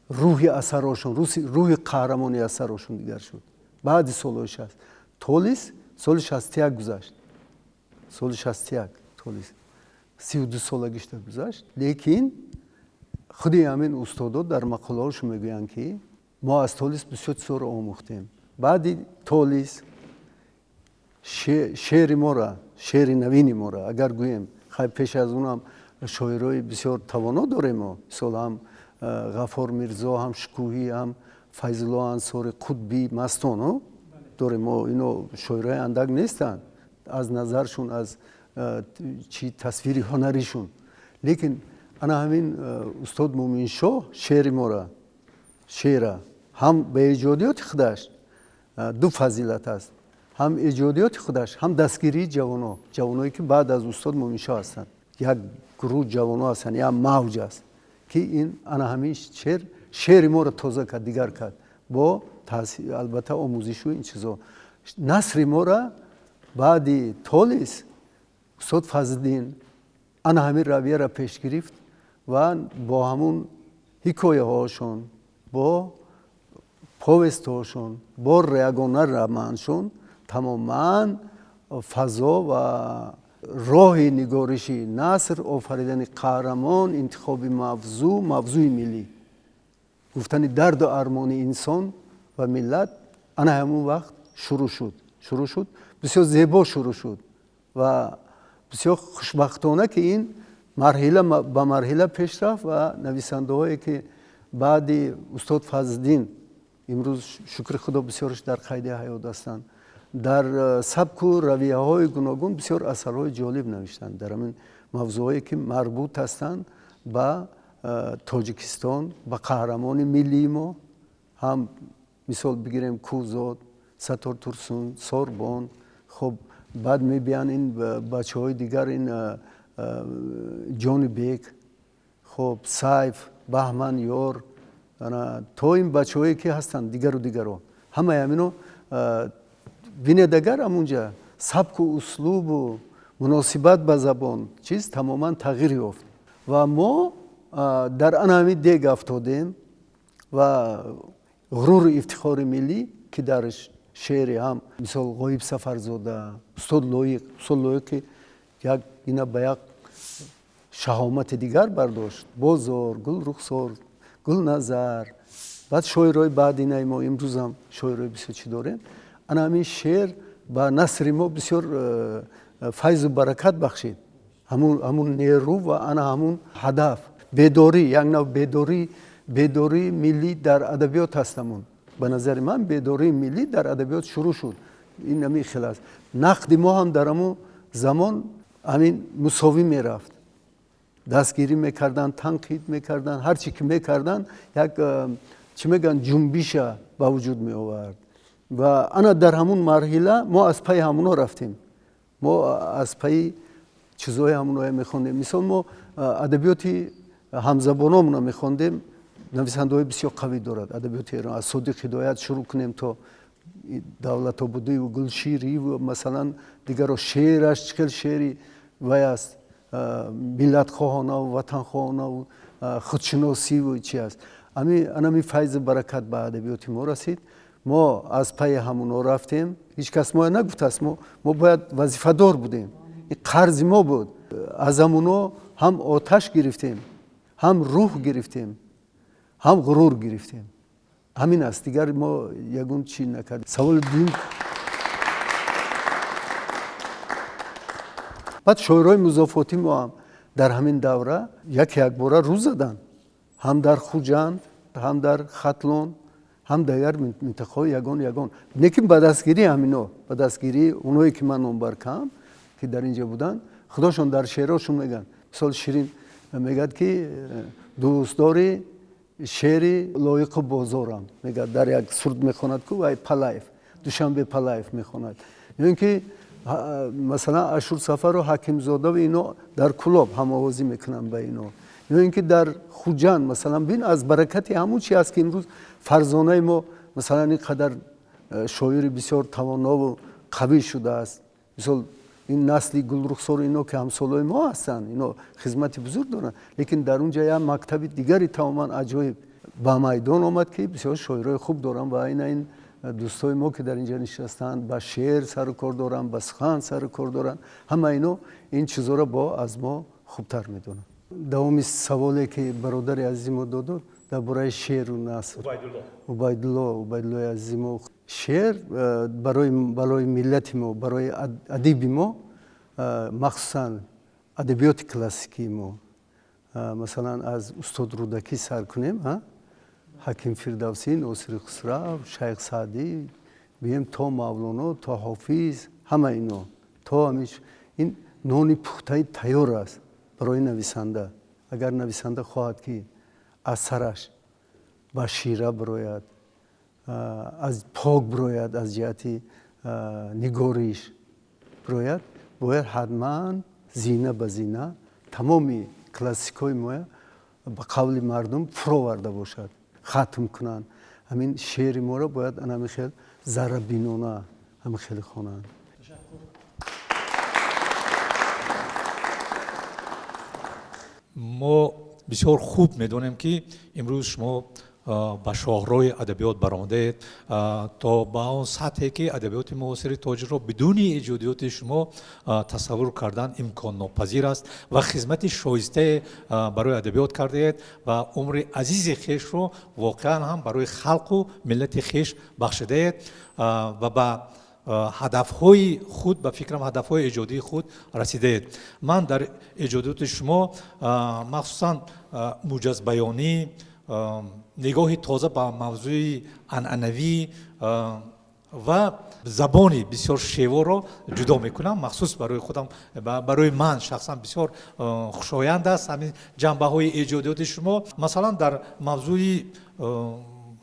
[SPEAKER 1] рӯҳи асарошон, рӯҳи қаҳрамони асарошон дигар шуд баъди солҳои 60. Толис соли 61 гузашт. Соли 61 Толис 32 солагишта гузашт. Лекин худи ҳамин устодо дар мақолаҳошон мегӯянд, ки мо аз Толис бисёр чизҳоро омӯхтем. Баъди Толис шеъри мора, шеъри навини мора агар гӯем, хай, пеш аз унам шоирои бисёр тавоно дорем мо, мисол, ҳам Ғафор Мирзо, ҳам Шукӯҳӣ, ҳам Файзулло Ансори, Қутбӣ, Мастон дорем мо. Ино шоирои андак нестанд аз назаршун, аз чи тасвири ҳунаришун. Лекин ана ҳамин устод Муминшоҳ шеъри мора, шеъра ҳам ба эҷодиёти худаш, ду фазилат аст: ҳам эҷодиёти худаш, ҳам дастгирии ҷавоно, ҷавоное ки баъд аз устод Муминшоҳ ҳастанд. Як гурӯҳ ҷавоно ҳастанд, як мавҷ аст, ки ин ана ҳамин шеър, шеъри моро тоза кард, дигар кард, бо албатта омӯзишу ин чизо. Насри мора баъди Толис устод Фазлиддин ана ҳамин равияро пеш гирифт ва бо ҳамун ҳикояҳошон, бо повестҳошон, бо ягона романшон тамоман фазо ва роҳи нигориши наср, офаридани қаҳрамон, интихоби мавзӯъ, мавзӯи миллӣ, гуфтани дарду армони инсон ва миллат ана ҳамун вақт шурӯъ шуд. Шурӯъ шуд, бисёр зебо шурӯъ шуд ва бисёр хушбахтона, ки ин марҳила ба марҳила пеш рафт ва нависандаҳое ки баъди устод Фазлиддин имрӯз, шукри Худо, бисёрш дар қайди ҳаёт ҳастанд, дар сабку равияҳои гуногун бисёр асарҳои ҷолиб навиштанд дар ҳамин мавзӯъҳое ки марбут ҳастанд ба Тоҷикистон, ба қаҳрамони миллии мо. Ҳам мисол бигирем Кӯҳзод, Саттор Турсун, Сорбон. Хуб, баъд мебиянд ин бачаҳои дигар, ин Ҷонибек, хуб, Сайф, Баҳман Ёр, то ин бачаҳое ки ҳастанд, дигару дигаро. Ҳамаи ҳамино бинед, агар ҳамунҷа сабку услубу муносибат ба забон, чиз тамоман тағйир ёфт ва мо дар ана ҳамин дег афтодем ва ғуруру ифтихори миллӣ, ки дар шеъри ҳам, мисол, Ғоиб Сафарзода, устод Лоиқ, устод Лоиқ ки як ина ба як шаҳомати дигар бардошт, Бозор, Гулрухсор, Гулназар, баъд шоирои баъдинаи мо, имрӯзам шоирои бисёр чӣ дорем. Ана ҳамин шеър ба насри мо бисёр файзу баракат бахшид, ҳамун нерӯ ва ана ҳамун ҳадаф, бедорӣ, як нав бедорӣ, бедории миллӣ дар адабиёт ҳаст. Ҳамун, ба назари ман, бедории миллӣ дар адабиёт шурӯъ шуд. Ин ҳамин хел аст. Нақди мо ҳам дар ҳамун замон ҳамин мусовӣ мерафт. Дастгирӣ мекарданд, танқид мекарданд, ҳар чӣ ки мекарданд, як чӣ мегӯянд, ҷунбиша ба вуҷуд меовард. Ва ана дар ҳамун марҳила мо аз пайи ҳамуно рафтем, мо аз пайи чизҳои ҳамуное мехондем. Мисол, мо адабиёти ҳамзабономона мехондем. Нависандаҳои бисёр қавӣ дорад адабиёти Эрон, аз Содиқ Ҳидоят шурӯъ кунем то Давлатобудиву Гулшириву, масалан, дигаро. Шеъраш чӣ хел шеъри вай аст, миллатхоҳонаву ватанхоҳонаву. Худшиносиву чи аст. Анами файзу баракат ба адабиёти мо расид. Мо аз пайи ҳамуно рафтем. Ҳеҷ кас моя нагуфтааст, мо бояд вазифадор будем, ин қарзи мо буд. Аз ҳамуно ҳам оташ гирифтем, ҳам рӯҳ гирифтем, ҳам ғурур гирифтем. Ҳамин аст, дигар мо ягон чӣ накардем. Саволи дуюм. Баъд шоирои музофотӣ мо ҳам дар ҳамин давра яке якбора рӯ заданд, ҳам дар Хуҷанд, ҳам дар Хатлон, ҳам дигар минтақаҳои ягон ягон. Лекин ба дастгирии ҳамино, ба дастгирии оное ки ман номбар кардам, ки дар инҷа буданд, худошон дар шеърҳошон мегӯянд. Мисол, Ширин мегӯяд, ки дӯстдори шеъри лоиқу бозорам, мегӯяд, дар як сурд мехонад ку вай Палаев, Душанбе Палаев мехонад. Ё ин ки масалан Ашурсафару Ҳакимзодаву ино дар Кулоб ҳамовозӣ мекунанд ба ино. Ё ин ки дар Хуҷанд, масалан, бин, аз баракати ҳамун чи аст, ки имрӯз фарзонаи мо, масалан, ин қадар шоири бисёр тавонову қавӣ шудааст. Мисол, ин насли Гулрухсору ино, ки ҳамсолои мо ҳастанд, ино хизмати бузург доранд, лекин дар он ҷа як мактаби дигари тамоман аҷоиб ба майдон омад, ки бисёр шоирои хуб доранд. Ва ина ин дӯстои мо, ки дар инҷа нишастанд, ба шеър сару кор доранд, ба сухан сару кор доранд. Ҳама ино ин чизоро бо аз мо хубтар медонанд. Давоми саволе, ки бародари азизи мо додод дар бораи шеъру наср, Убайдулло, Убайдуллои азизи мо, шеър барои миллати мо, барои адиби мо, махсусан адабиёти классикии мо, масалан, аз устод Рӯдакӣ сар кунем, Ҳаким Фирдавсӣ, Носири Хусрав, Шайх Саъдӣ, бием то Мавлоно, то Ҳофиз, ҳама ино то ҳамин, ин нони пухтаи тайёр аст барои нависанда. Агар нависанда хоҳад, ки асараш ба шира бирояд, аз пок бирояд, аз ҷиҳати нигориш бирояд, бояд ҳатман зина ба зина тамоми классикҳои моя, ба қавли мардум, фуроварда бошад, хатм кунанд. Ҳамин шеъри моро бояд анами хел заррабинона ҳамин хеле хонанд.
[SPEAKER 3] Мо бисёр хуб медонем, ки имрӯз шумо ба шоҳроҳи адабиёт баромадаед то ба он сатҳе, ки адабиёти муосири тоҷикро бидуни эҷодиёти шумо тасаввур кардан имконнопазир аст, ва хизмати шоистае барои адабиёт кардаед ва умри азизи хешро воқеан ҳам барои халқу миллати хеш бахшидаед ва ба ҳадафҳои худ, ба фикрам, ҳадафҳои эҷодии худ расидаед. Ман дар эҷодиёти шумо махсусан муҷазбаёнӣ, нигоҳи тоза ба мавзӯи анъанавӣ ва забони бисёр шеворо ҷудо мекунам. Махсус барои худам, барои ман шахсан бисёр хушоянд аст ҳамин ҷанбаҳои эҷодиёти шумо. Масалан, дар мавзӯи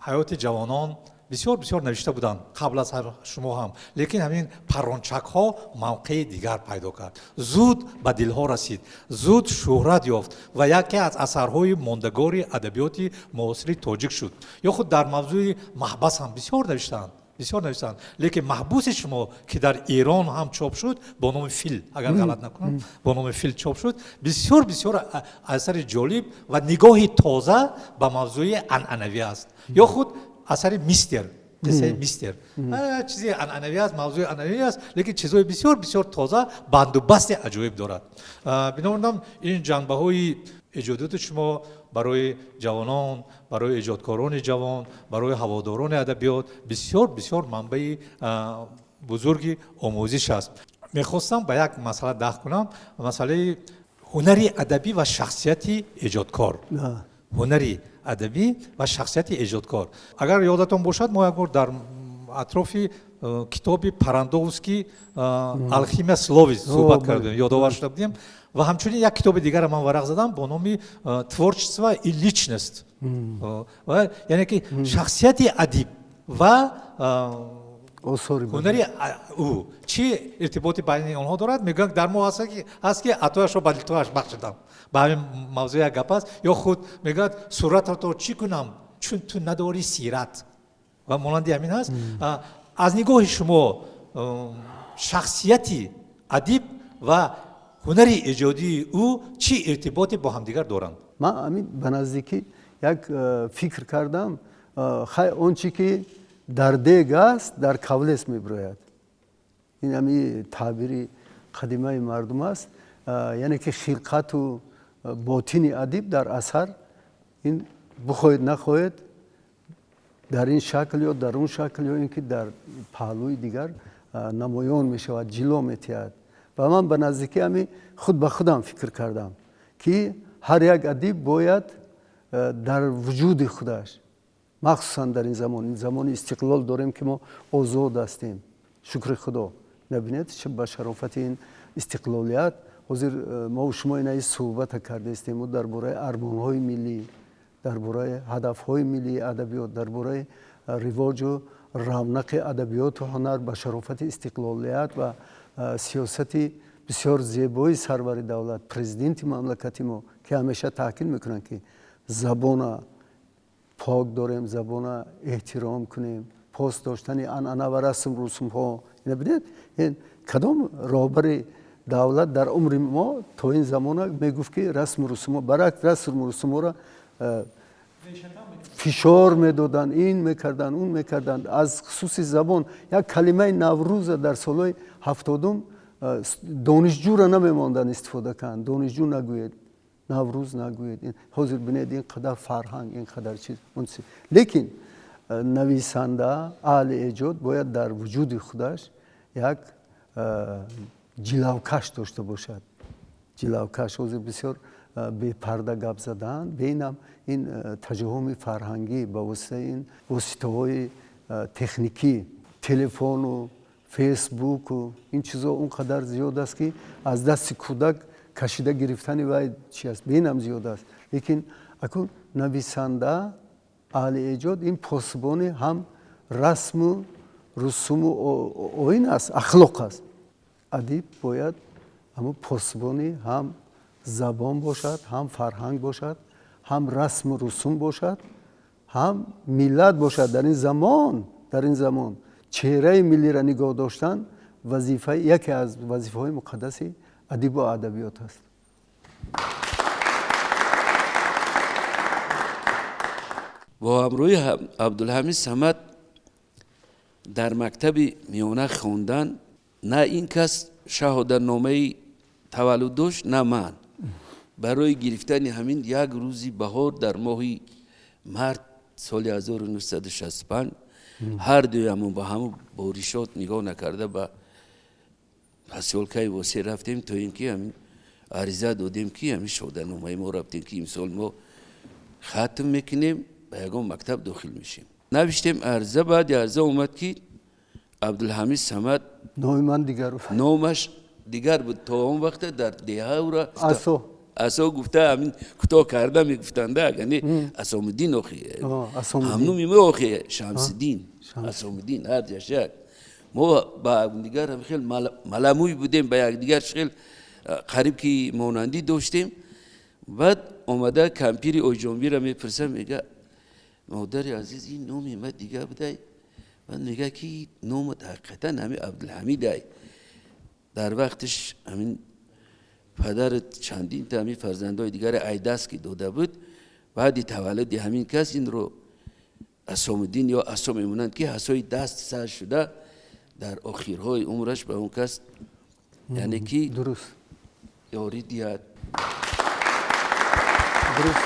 [SPEAKER 3] ҳаёти ҷавонон бисёр бисёр навишта буданд қабл аз шумо ҳам, лекин ҳамин Паррончакҳо мавқеи дигар пайдо кард, зуд ба дилҳо расид, зуд шӯҳрат ёфт ва яке аз асарҳои мондагори адабиёти муосири тоҷик шуд. Ё худ дар мавзӯи маҳбас ҳам бисёр навиштаанд, бисёр навиштаанд, лекин Маҳбуси шумо, ки дар Эрон ҳам чоп шуд бо номи Фил, агар ғалат накунам, бо номи Фил чоп шуд, бисёр бисёр асари ҷолиб ва нигоҳи тоза ба мавзӯи анъанавӣ аст. Ё худ асари Мистер, қиссаи Мистер, чизи анъанавӣ аст, мавзӯи анъанавӣ аст, лекин чизҳои бисёр бисёр тоза, бандубасти аҷоиб дорад. Бинобар ин ҷанбаҳои эҷодиёти шумо барои ҷавонон, барои эҷодкорони ҷавон, барои ҳаводорони адабиёт бисёр бисёр манбаи бузурги омӯзиш аст. Мехостам ба як масъала дахл кунам, масъалаи ҳунари адабӣ ва шахсияти эҷодкор. Ҳунари адабӣ ва шахсияти эҷодкор. Агар ёдатон бошад, мо як бор дар атрофи китоби Парандовский «Алхимия словес» суҳбат кардем, ёдовар шуда будем. Ва ҳамчунин як китоби дигарро ман варақ задам бо номи «Творчество и личность», яъне ки шахсияти адиб ва ҳунари ӯ чӣ иртиботи байни онҳо дорад. Мегӯянд, дар мо ҳаст, ки атояшро ба дилтояш бахшидам, ба ҳамин мавзӯъ як гап аст. Ё худ мегӯяд: «Суратато чӣ кунам, чун ту надорӣ сират», ва монанди ҳамин аст. Аз нигоҳи шумо шахсияти адиб ва ҳунари эҷодии ӯ чӣ иртиботе бо ҳамдигар доранд?
[SPEAKER 1] Ман ҳамин ба наздикӣ як фикр кардам, хай, он чи ки дар дег аст, дар кавлес мебирояд. Ин ҳами таъбири қадимаи мардум аст, яъне ки хилқату ботини адиб дар асар ин бихоҳед нахоҳед дар ин шакл ё дар он шакл ё ин ки дар паҳлӯи дигар намоён мешавад, ҷило метиҳад. Ва ман ба наздикӣ ҳами худ ба худам фикр кардам, ки ҳар як адиб бояд дар вуҷуди худаш, махсусан дар ин замон, ин замони истиқлол дорем, ки мо озод ҳастем, шукри Худо, набинед, ба шарофати ин истиқлолият ҳозир мову шумо инаи суҳбата кардаистем дар бораи армонҳои миллӣ, дар бораи ҳадафҳои миллии адабиёт, дар бораи ривоҷу равнақи адабиёту ҳунар ба шарофати истиқлолият ва сиёсати бисёр зебои сарвари давлат, президенти мамлакати мо, ки ҳамеша таъкид мекунанд, ки забона пок дорем, забона эҳтиром кунем, пос доштани анъана ва расм русумҳо. Ина бинед, кадом роҳбари давлат дар умри мо то ин замона мегуфт, ки расму русумҳо, баръакс, расму русумҳоро фишор медоданд, ин мекарданд, он мекарданд. Аз хусуси забон як калимаи наврӯза дар солҳои 70-ум донишҷӯра намемонданд истифода кунанд. Донишҷӯ нагӯед, наврӯз нагӯед. Ҳозир бинед, ин қадар фарҳанг, ин қадар чиз. Лекин нависанда, аҳли эҷод бояд дар вуҷуди худаш як ҷилавкаш дошта бошад. Ҷилавкаш. Ҳозир бисёр бепарда гап задаанд, бинам ин таҷоҳуми фарҳангӣ ба воситаи ин воситаҳои техникӣ, телефону фейсбуку ин чизо он қадар зиёд аст, ки аз дасти кӯдак кашида гирифтани вай чи аст, бинам зиёд аст. Лекин акун нависанда, аҳли эҷод ин посбони ҳам расму русуму оин аст, ахлоқ аст. Адиб бояд ҳамун посбони ҳам забон бошад, ҳам фарҳанг бошад, ҳам расму русум бошад, ҳам миллат бошад. Дар ин замон чеҳраи миллиро нигоҳ доштан вазифаи, яке аз вазифаҳои муқаддаси адибу адабиёт аст.
[SPEAKER 4] Бо ҳамроҳи Абдулҳамид Самад дар мактаби миёна хондан, на ин кас шаҳодатномаи таваллуд дошт, на ман. Барои гирифтани ҳамин як рӯзи баҳор дар моҳи март соли 1965 ҳар дуямон ба ҳамун боришот нигоҳ накарда ба посёлкаи Восе рафтем, то ин ки ҳамин ариза додем, ки ҳамин шаҳодатномаи мо рафтем, ки имсол мо хатм мекунем, ба ягон мактаб дохил мешем. Навиштем ариза. Баъди ариза омад, ки Абдулҳамид Самад.
[SPEAKER 1] Номи ман дигар.
[SPEAKER 4] Номаш дигар буд. То он вақта дар деҳаура
[SPEAKER 1] Асо.
[SPEAKER 4] Асо гуфта, ҳамин кӯтоҳ карда мегуфтанда, агане Асомиддин охи, ҳамнуми мо охи Шамсиддин, Асомиддин, ҳар ҷаш як. Мо ба якдигар хел маламӯй будем, ба якдигар хел қариб ки монандӣ доштем. Баъд омада кампири Ойҷонбира мепурсам, мега: «Модари азиз, ин номи ма дига будай?» Баъд мега, ки номат ҳақиқатан ҳами Абдулҳамидай. Дар вақтиш ҳамин падарат чандинта ҳамин фарзандои дигаре айдаст ки дода буд, баъди таваллуди ҳамин кас инро Асомиддин ё Асо мемонанд, ки ҳасои даст сар шуда дар охирҳои умраш ба он кас, яъне ки
[SPEAKER 1] дуруст
[SPEAKER 4] ёрӣ диҳад.
[SPEAKER 1] Дуруст.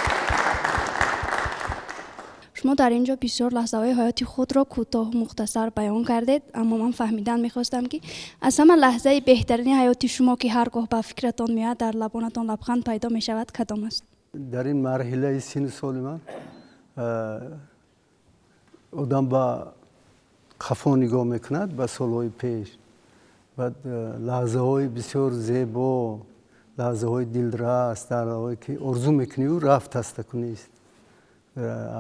[SPEAKER 5] Шумо дар ин ҷо бисёр лаҳзаҳои ҳаёти худро кӯтоҳу мухтасар баён кардед, аммо ман фаҳмидан мехостам, ки аз ҳама лаҳзаи беҳтарини ҳаёти шумо, ки ҳар гоҳ ба фикратон меояд, дар лабонатон лабханд пайдо мешавад, кадом аст?
[SPEAKER 1] Дар ин марҳилаи синну соли ман одам ба қафо нигоҳ мекунад, ба солҳои пеш. Баъд лаҳзаҳои бисёр зебо, лаҳзаҳои дилрас, лаҳзаҳое ки орзу мекунию рафт ҳастаку нест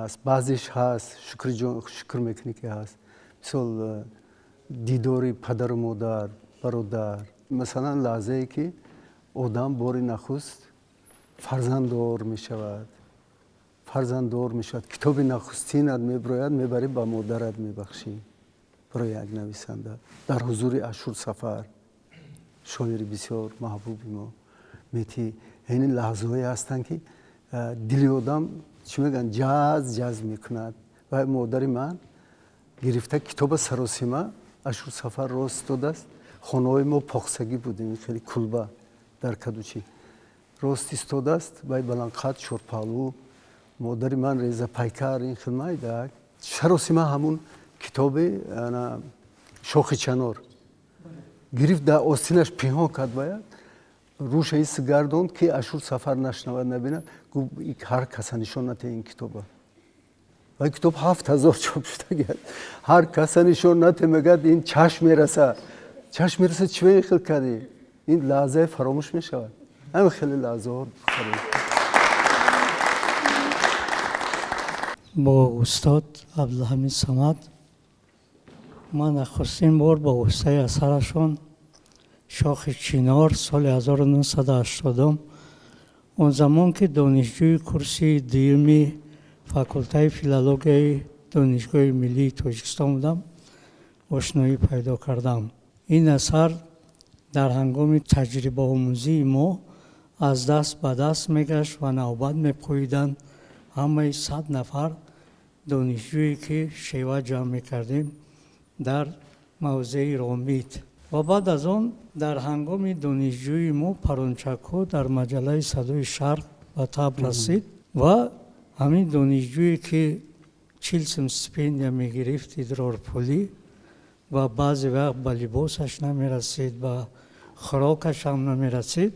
[SPEAKER 1] аст. Баъзеш ҳаст, шукр мекунӣ, ки ҳаст. Мисол, дидори падару модар, бародар, масалан, лаҳзае ки одам бори нахуст фарзанддор мешавад, китоби нахустинат мебирояд, мебарӣ ба модарат мебахшӣ. Барои як нависанда дар ҳузури Ашур Сафар, шоири бисёр маҳбуби мо, мети ин лаҳзаҳое ҳастанд, ки Дили одам чӣ мегӯянд, ҷаз ҷаз мекунад. Ва модари ман гирифта китоба саросима Ашур Сафар рост истодааст. Хонаҳои мо поқсагӣ будем, хеле кулба дар Кадучӣ. Рост истодааст, вай баландқад, чорпаҳлӯ, модари ман резапайкар, ин хел майдак. Саросима ҳамун китоби Шохи чанор гирифт, дар остинаш пинҳон кард, бояд рӯша ис гардонд, ки Ашур Сафар нашнавад, набинад. Гуфт: «Ҳар каса нишон нате ин китоба». Ва китоб 7000 чоп шуда. «Ҳар каса нишон нате», мегӯяд, «ин чашм мераса, чашм мераса, чӣ хел кардӣ?» Ин лаҳзае фаромӯш мешавад, ҳамин хеле лаҳзаҳо.
[SPEAKER 6] Бо устод Абдулҳамид Самад ман нахустин бор бо воситаи асарашон Шохи чинор соли 1980, он замон ки донишҷӯи курси дуюми факултаи филологияи Донишгоҳи миллии Тоҷикистон будам, ошноӣ пайдо кардам. Ин асар дар ҳангоми таҷрибаомӯзии мо аз даст ба даст мегашт ва навбат мепӯиданд. Ҳамаи 100 нафар донишҷӯе ки шева ҷамъ мекардем дар мавзеи Ромит. Ва баъд аз он дар ҳангоми донишҷӯи мо Парончакҳо дар маҷаллаи Садои Шарқ ба таб расид ва ҳамин донишҷӯе ки 40 сум стипендия мегирифт, идрорпулӣ, ва баъзе вақт ба либосаш намерасид, ба хӯрокаш ҳам намерасид,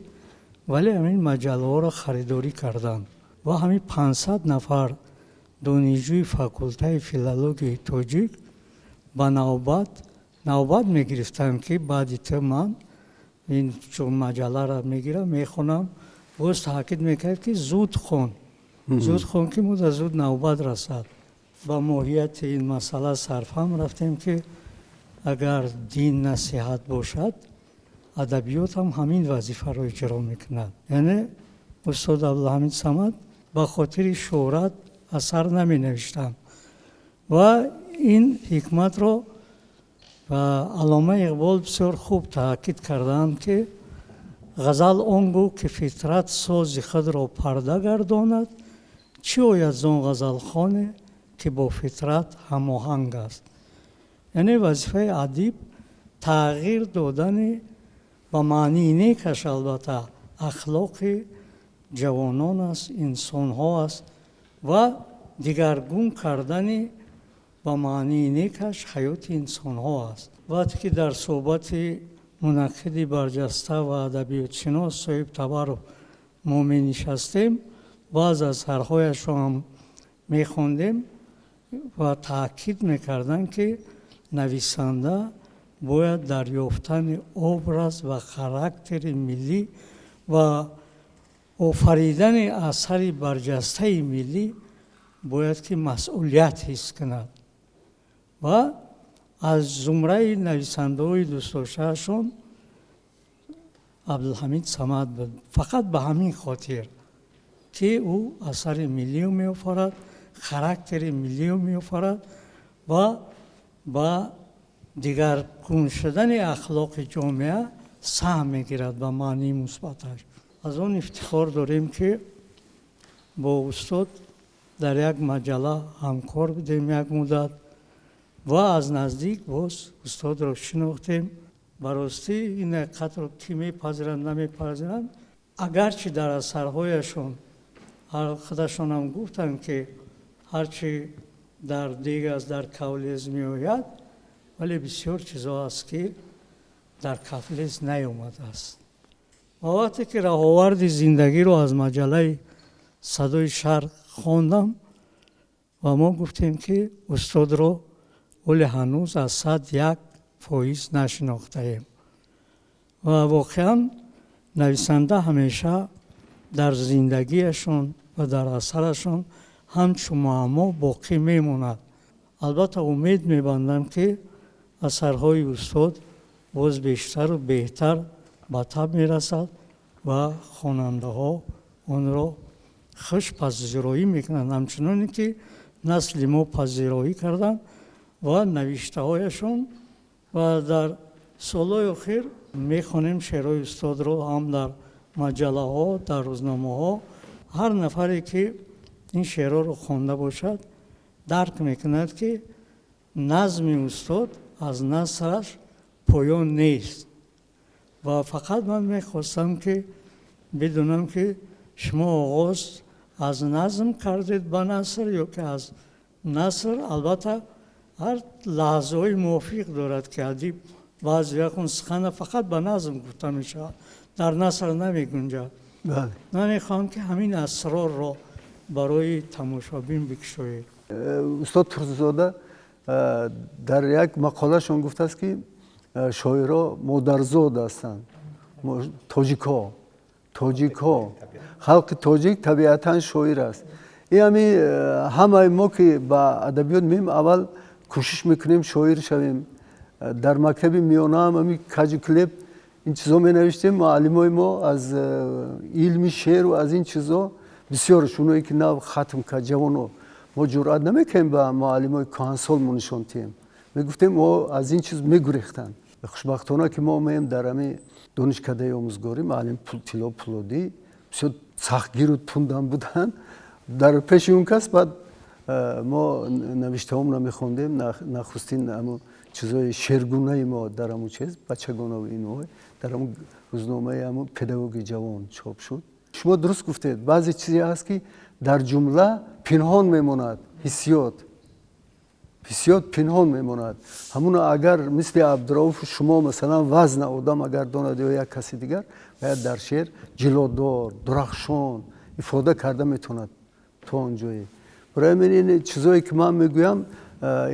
[SPEAKER 6] вале ҳамин маҷаллаҳоро харидорӣ карданд ва ҳамин 500 нафар донишҷӯи факултаи филологияи тоҷик ба навбат навбат мегирифтанд, ки баъди ту ман ин чун маҷалларо мегирам, мехонам. Боз таъкид мекард, ки зуд хон, зуд хон, ки мо зуд навбат расад. Ба моҳияти ин масъала сарфаҳм рафтем, ки агар дин насиҳат бошад, адабиёт ҳам ҳамин вазифаро иҷро мекунад. Яъне устод Абдулҳамид Самад ба хотири шӯҳрат асар наменавиштанд ва ин ҳикматро ва Аллома Иқбол бисёр хуб таъкид кардаанд, ки ғазал он гӯ ки фитрат сози худро парда гардонад, чӣ ояд зон ғазалхоне ки бо фитрат ҳамоҳанг аст. Яъне вазифаи адиб тағйир додани ба маънии некаш, албатта, ахлоқи ҷавонон аст, инсонҳо аст ва дигаргун кардани ба маънии некаш ҳаёти инсонҳо аст. Вақте ки дар суҳбати мунаққиди барҷаста ва адабиётшинос Соҳиб Табаров мо менишастем, баъз асарҳояшро ҳам мехондем ва таъкид мекарданд, ки нависанда бояд дар ёфтани образ ва характери миллӣ ва офаридани асари барҷастаи миллӣ бояд ки масъулият ҳис кунад. Ва аз зумраи нависандаҳои дӯстдоштаашон Абдулҳамид Самад буд, фақат ба ҳамин хотир ки ӯ асари миллиро меофарад, характери миллиро меофарад ва ба дигаргун шудани ахлоқи ҷомеа саҳм мегирад ба маънии мусбаташ. Аз он ифтихор дорем, ки бо устод дар як маҷалла ҳамкор будем як муддат ва аз наздик боз устодро шинохтем. Ба ростӣ, ин ҳақиқатро кӣ мепазиранд, намепазиранд, агарчи дар асарҳояшон худашонам гуфтанд, ки ҳарчи дар дег аст, дар кавлез меояд, вале бисёр чизҳо аст, ки дар кавлез наёмадааст. Ва вақте ки Раҳоварди зиндагиро аз маҷаллаи Садои Шарқ хондам ва мо гуфтем, ки устодро вале ҳанӯз аз 101% нашинохтаем. Ва воқеан нависанда ҳамеша дар зиндагиашон ва дар асарашон ҳамчун муаммо боқӣ мемонад. Албатта, умед мебандам, ки асарҳои устод боз бештару беҳтар ба таб мерасад ва хонандаҳо онро хуш пазироӣ мекунанд, ҳамчуноне ки насли мо пазироӣ карданд ва навиштаҳояшон. Ва дар солҳои охир мехонем шеърҳои устодро ҳам дар маҷаллаҳо, дар рӯзномаҳо. Ҳар нафаре ки ин шеърҳоро хонда бошад, дарк мекунад, ки назми устод аз насраш поён нест. Ва фақат ман мехостам, ки бидунам, ки шумо оғоз аз назм кардед ба наср ё ки аз наср. Албатта, ҳар лаҳзаҳои мувофиқ дорад, ки адиб баъзе вақт он сухана фақат ба назм гуфта мешавад, дар наср намегунҷад. Ман мехоҳам, ки ҳамин асрорро барои тамошобин бикушоед.
[SPEAKER 1] Устод Турсунзода дар як мақолашон гуфтааст, ки шоиро модарзод ҳастанд, тоҷикҳо, халқи тоҷик табиатан шоир аст. Ин ҳами ҳамаи мо, ки ба адабиёт меем, аввал кӯшиш мекунем шоир шавем. Дар мактаби миёнаам ҳами каҷу килеб ин чизо менавиштем. Муаллимои мо аз илми шеъру аз ин чизо бисёрш, оное ки нав хатм кард, ҷавоно, мо ҷуръат намекунем ба муаллимои кӯҳансол мо нишон диҳем. Мегуфтем, мо аз ин чиз мегурехтанд. Хушбахтона, ки мо омаем дар ҳами донишкадаи омӯзгорӣ, муаллим Тилло Пулодӣ бисёр сахтгиру тундам буданд. Дар пеши он кас баъд мо навиштаҳомро мехондем. Нахустин ҳамун чизои шергунаи мо дар ҳамун чиз бачагонаву ино дар ҳамун рӯзномаи ҳамун «Педагоги ҷавон» чоп шуд. Шумо дуруст гуфтед, баъзе чизе ҳаст, ки дар ҷумла пинҳон мемонад, ҳиссиёт пинҳон мемонад. Ҳамуно агар мисли Абдурауф шумо, масалан, вазна одам агар донад ё як каси дигар, бояд дар шеър ҷилодор, дурахшон ифода карда метавонад то он ҷое. Барои ҳамин ин чизое ки ман мегӯям,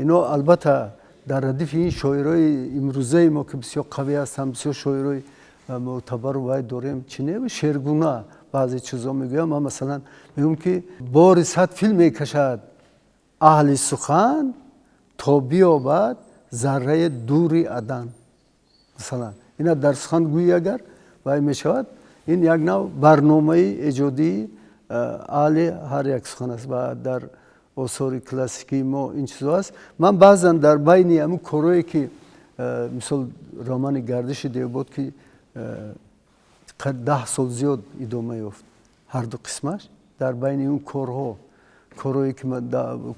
[SPEAKER 1] ино албатта дар радифи ин шоирои имрӯзаи мо, ки бисёр қавӣ ҳастанд, бисёр шоирои мӯътабару вай дорем, чи не, шергуна баъзе чизо мегӯям. Ман, масалан, мегӯям, ки бори 100 фил мекашад аҳли сухан, то биёбад зарраи дури адан. Масалан, ина дар сухан гӯӣ агар вай мешавад, ин як нав барномаи эҷодии аҳли ҳар як сухан аст ва дар осори классикии мо ин чизо аст. Ман баъзан дар байни ҳамун корое, ки мисол романи «Гардиши девбод», ки 10 сол зиёд идома ёфт, ҳарду қисмаш, дар байни он корҳо, корое ки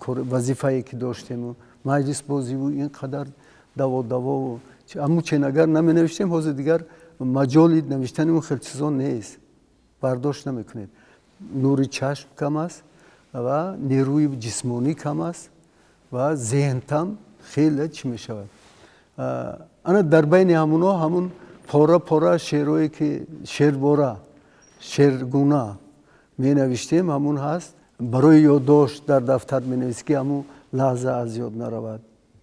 [SPEAKER 1] вазифае ки доштему маҷлисбозиву ин қадар даводавову аму чен агар наменавиштем, ҳозир дигар маҷоли навиштани он хел чизо нест, бардошт намекунед. Нури чашм кам аст ва нерӯи ҷисмонӣ кам аст ва зеҳнтам хеле чӣ мешавад. Ана дар байни ҳамуно ҳамун пора пора шеърое, ки шербора, шергуна менавиштем, ҳамун ҳаст. Барои ёддошт дар дафтар менависӣ, ки ҳамун лаҳза аз ёд наравад.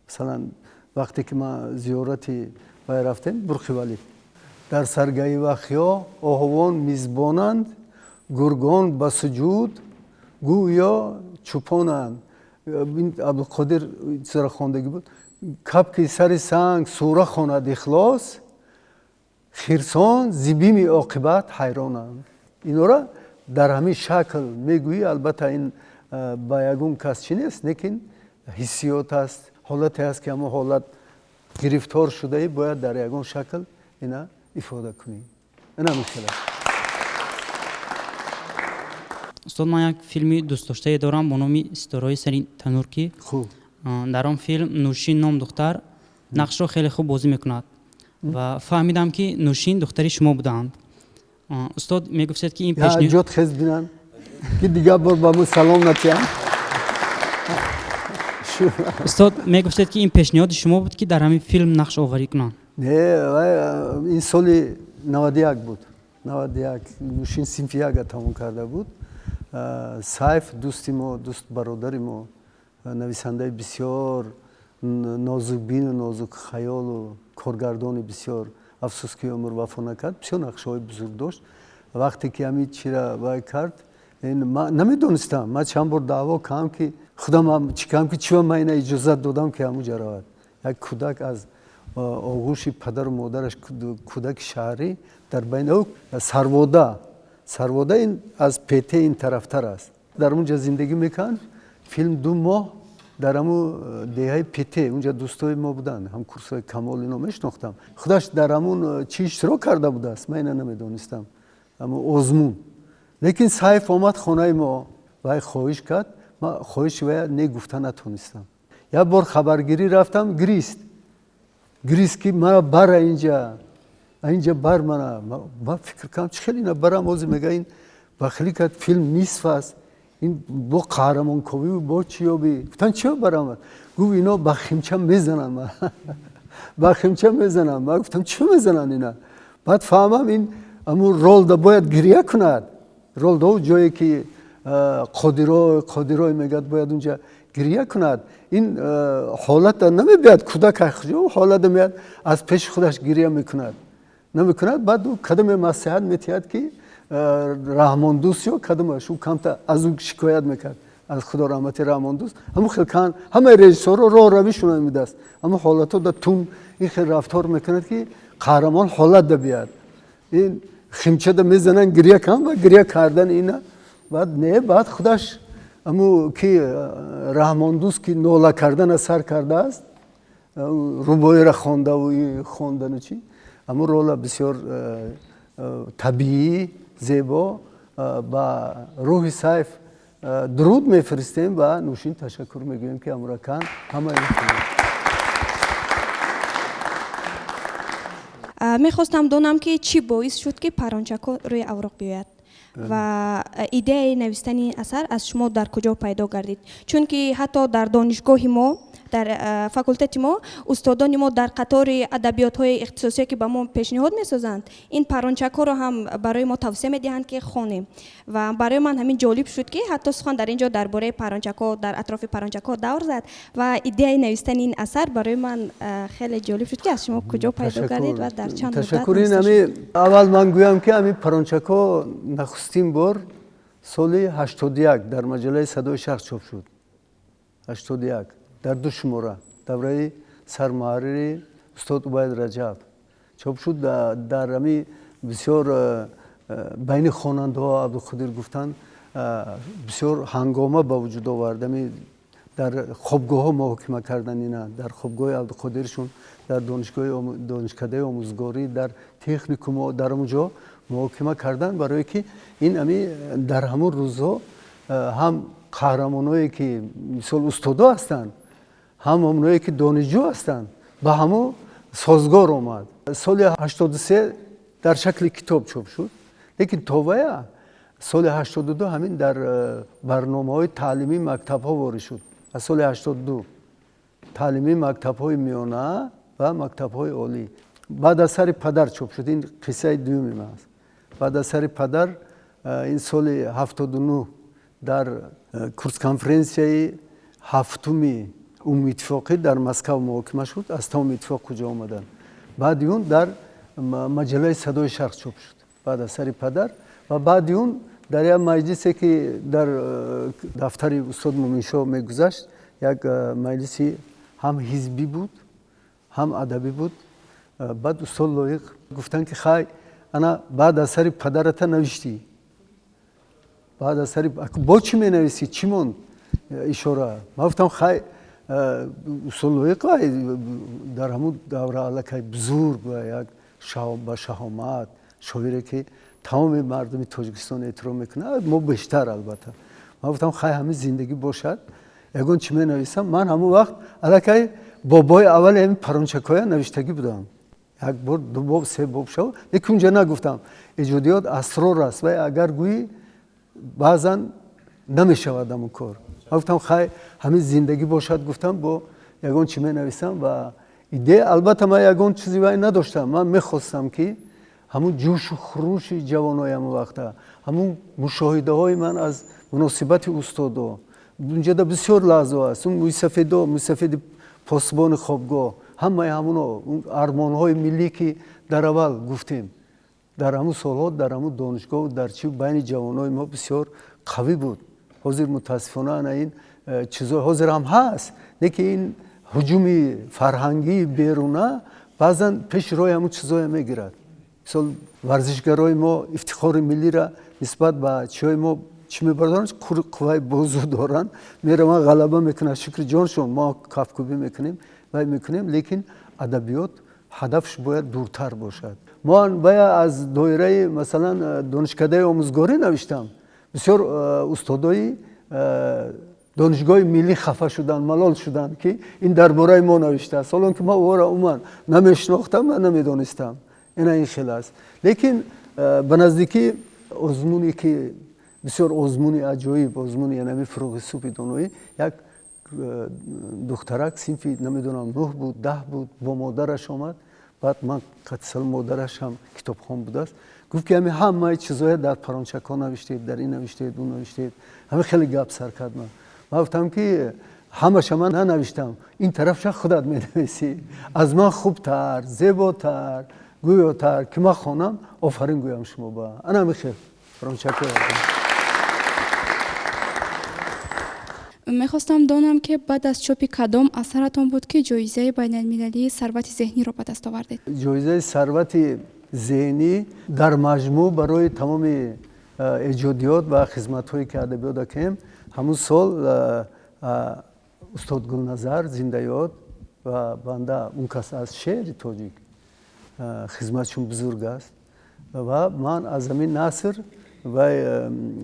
[SPEAKER 1] Масалан, вақте ки ман зиёрати вай рафтем, Бурхивалӣ, дар саргаи вахё оҳувон мизбонанд, гургон ба суҷуд гӯё чӯпонанд. Абдулқодир чизро хондагӣ буд: кабки сари санг сура хонад ихлос, хирсон зи бими оқибат ҳайронанд. Инора дар ҳамин шакл мегӯӣ. Албатта, ин ба ягон кас чӣ нест, лекин ҳиссиёт аст, ҳолате аст, ки ҳамон ҳолат гирифтор шудаӣ, бояд дар ягон шакл ина ифода кунӣ. Ина мушкил аст.
[SPEAKER 7] Устод, ман як филми дӯстдоштае дорам бо номи «Ситораҳои сари танур», ки
[SPEAKER 1] хуб
[SPEAKER 7] дар он филм Нӯшин ном духтар нақшро хеле хуб бозӣ мекунад ва фаҳмидам, ки Нӯшин духтари шумо будаанд. Устод, мегуфтед, ки ин
[SPEAKER 1] ҷот хез бинанд, ки дигар бор ба мо салом натиҳанд.
[SPEAKER 7] Устод, мегуфтед, ки ин пешниҳоди шумо буд, ки дар ҳамин филм нақш оварӣ кунанд.
[SPEAKER 1] Не, ин соли 91 буд, 91. Нӯшин синфи яка тамом карда буд. Сайф, дӯсти мо, дӯст бародари мо, нависандаи бисёр нозукбину нозукхаёлу коргардони бисёр, афсӯс, ки умр вафо накард, бисёр нақшаҳои бузург дошт. Вақте ки ҳамин чира вай кард, намедонистам. Ман чанд бор даъво кардам, ки худам чӣ кардам, ки чиба ман ина иҷозат додам, ки ҳамуҷа равад. Як кӯдак аз оғӯши падару модараш, кӯдаки шаҳрӣ, дар байни Сарвода. Сарвода ин аз пете ин тарафтар аст, дар онҷа зиндагӣ мекунанд. Филм 2 моҳ дар ҳамун деҳаи пете, унҷа дӯстои мо буданд, ҳам курсҳои Камол, ино мешинохтам. Худаш дар ҳамун чӣ иштирок карда будааст, ман ина намедонистам, ҳамун озмун. Лекин Сайф омад хонаи мо, вай хоҳиш кард, ман хоҳиши вая не гуфта натонистам. Як бор хабаргирӣ рафтам, гирист, гирист, ки мана бара инҷа, инҷа бар мана. Ман фикр кардам, чӣ хел ина барам, ҳозир мега ин бахилӣ кард, филм нисф аст, ин бо қаҳрамонковӣ, бо чӣ ёбӣ. Гуфтам, чиё барам? Гуфт, ино ба химча мезананд, ман ба химча мезананд. Ман гуфтам, чӣ мезананд ина? Баъд фаҳмам, ин амун ролда бояд гиря кунад, ролда ҷое ки Қодиро, Қодирой мегӯяд, бояд унҷа гиря кунад. Ин ҳолата намебиёд, кӯдак ҳолата меяд, аз пеши худаш гиря мекунад, намекунад. Баъд кадоме маслиҳат метиҳад, ки Раҳмондӯст ё кадомаш, ӯ камта аз ӯ шикоят мекард, аз худо раҳмати Раҳмондӯст. Ҳамун хел кан ҳамаи режиссёрро роҳ равишона мидааст, ҳамун ҳолатҳо да тун ин хел рафтор мекунад, ки қаҳрамон ҳолат да биёд. Ин химчада мезананд, гиря кан ва гиря кардан ина. Баъд не, баъд худаш аму ки Раҳмондӯст, ки нола кардана сар кардааст, рубоиро хондаву хондану чӣ, аму рола бисёр табиӣ, зебо. Ба рӯҳи Сайф дуруд мефиристем ва Нӯшин ташаккур мегӯем, ки амуракан ҳама.
[SPEAKER 5] Мехостам донам, ки чӣ боис шуд, ки Парончако рӯи авроқ биёяд ва идеяи навистани ин асар аз шумо дар куҷо пайдо гардид, чунки ҳатто дар донишгоҳи мо, дар факултети мо, устодони мо дар қатори адабиётҳои ихтисосие, ки ба мо пешниҳод месозанд, ин Парончакҳоро ҳам барои мо тавсия медиҳанд, ки хонем. Ва барои ман ҳамин ҷолиб шуд, ки ҳатто сухан дар ин ҷо дар бораи Парончакҳо, дар атрофи Парончакҳо давр зад ва идеяи навистани ин асар барои ман хеле ҷолиб шуд, ки аз шумо куҷо пайдо гардид ва дар чанд муддат.
[SPEAKER 1] Ташаккур. Ин ами аввал ман гӯям, ки ами Парончакҳо нахустин бор соли 81 дар маҷаллаи Садои Шарқ чоп шуд, 81, дар ду шумора, давраи сармуҳаррири устод Убайд Раҷаб чоп шуд. Дар ами бисёр байни хонандаҳо, Абдуқодир гуфтанд, бисёр ҳангома ба вуҷуд овард. Ами дар хобгоҳҳо муҳокима кардан ина, дар хобгоҳи Абдуқодиршон, дар донишгоҳи, донишкадаи омӯзгорӣ, дар техникумҳо, дар он ҷо муҳокима кардан, барое ки ин ами дар ҳамон рӯзҳо ҳам қаҳрамоное, ки мисол устодо ҳастанд, ҳам оное, ки донишҷӯ ҳастанд, ба ҳамон созгор омад. Соли 83 дар шакли китоб чоп шуд, лекин то вая соли 82 ҳамин дар барномаҳои таълимии мактабҳо ворид шуд. Аз соли 82 таълимии мактабҳои миёна ва мактабҳои олӣ. Баъд аз сари падар чоп шуд. Ин қиссаи дуюми ман аст. Баъд аз сари падар ин соли 79 дар курс-конференсияи ҳафтуми умумииттифоқӣ дар Москав муҳокима шуд, аз тамоми иттифоқ куҷо омаданд. Баъди он дар маҷаллаи Садои Шарқ чоп шуд, баъд аз сари падар. Ва баъди он дар як маҷлисе, ки дар дафтари устод Муминшоҳ мегузашт, як маҷлиси ҳам ҳизбӣ буд, ҳам адабӣ буд, баъд устод Лоиқ гуфтанд, ки хай, ана баъд аз сари падарата навиштӣ, баъд аз сари бо чӣ менависӣ, чӣ монд ишора? Ман гуфтам, хай, устод Лоиқ дар ҳамун давра аллакай бузург ва як ба шаҳомат шоире, ки тамоми мардуми Тоҷикистон эътироф мекунад, мо бештар албатта. Ман гуфтам, хай, ҳамин зиндагӣ бошад, ягон чӣ менависам. Ман ҳамун вақт аллакай бобои аввали ҳамин Парончакоя навиштагӣ будам, як бор, ду боб, се боб шав, лекин унҷа нагуфтам. Эҷодиёт асрор аст ва агар гӯӣ, баъзан намешавад ҳамун кор. Ман гуфтам, хай, ҳамин зиндагӣ бошад, гуфтам, бо ягон чӣ менависам. Ва идея, албатта, ман ягон чизи вай надоштам. Ман мехостам, ки ҳамун ҷӯшу хурӯши ҷавонои ҳамун вақта, ҳамун мушоҳидаҳои ман аз муносибати устодо, унҷода бисёр лаҳзаҳо аст, он мӯйсафедо, мӯйсафеди посбони хобгоҳ, ҳамаи ҳамуно, армонҳои миллӣ, ки дар аввал гуфтем, дар ҳамун солҳо, дар ҳамун донишгоҳ, дар чи байни ҷавонои мо бисёр қавӣ буд. Ҳозир мутаассифона ана ин чизо ҳозир ҳам ҳаст, лекин ин ҳуҷуми фарҳангии беруна баъзан пеши роҳи ҳамун чизое мегирад. Мисол, варзишгарои мо ифтихори миллира нисбат ба чиҳои мо чӣ мебардоранд, қувваи бозу доранд, мераванд, ғалаба мекунанд, шукри ҷоншон, мо кафкӯбӣ мекунем, вай мекунем, лекин адабиёт ҳадафш бояд дуртар бошад. Ман бая аз доираи, масалан, донишкадаи омӯзгорӣ навиштам. Бисёр устодои донишгоҳи миллӣ хафа шуданд, малол шуданд, ки ин дар бораи мо навиштааст, ҳолон ки ман ӯро умуман намешинохтам ва намедонистам. Ина ин хел аст. Лекин ба наздикӣ озмуне ки бисёр озмуни аҷоиб, озмуни янами Фурӯғи субҳи доноӣ, як духтарак синфи, намедонам, нӯҳ буд, 10 буд, бо модараш омад. Баъд ман қатисал, модараш ҳам китобхон будааст, гуфт ки ҳами ҳамаи чизоя дар парончакҳо навиштед, дар ин навиштед, он навиштед. Ҳами хеле гап сар кард. Ман гуфтам, ки ҳамаша ман нанавиштам, ин тарафша худат менависӣ, аз ман хубтар, зеботар, гӯётар, ки ман хонам, офарин гӯям шумо ба ана ҳами хел парончакҳо.
[SPEAKER 8] Мехостам донам, ки баъд аз чопи кадом асаратон буд, ки ҷоизаи байналмилалии Сарвати зеҳниро ба даст овардед?
[SPEAKER 1] Ҷоизаи Сарвати зеҳнӣ дар маҷмӯъ барои тамоми эҷодиёт ва хизматҳое ки адабиёт дакем, ҳамун сол устод Гулназар зиндаёд ва банда, он кас аз шеъри тоҷик хизматшон бузург аст, ва ман аз ҳамин наср ва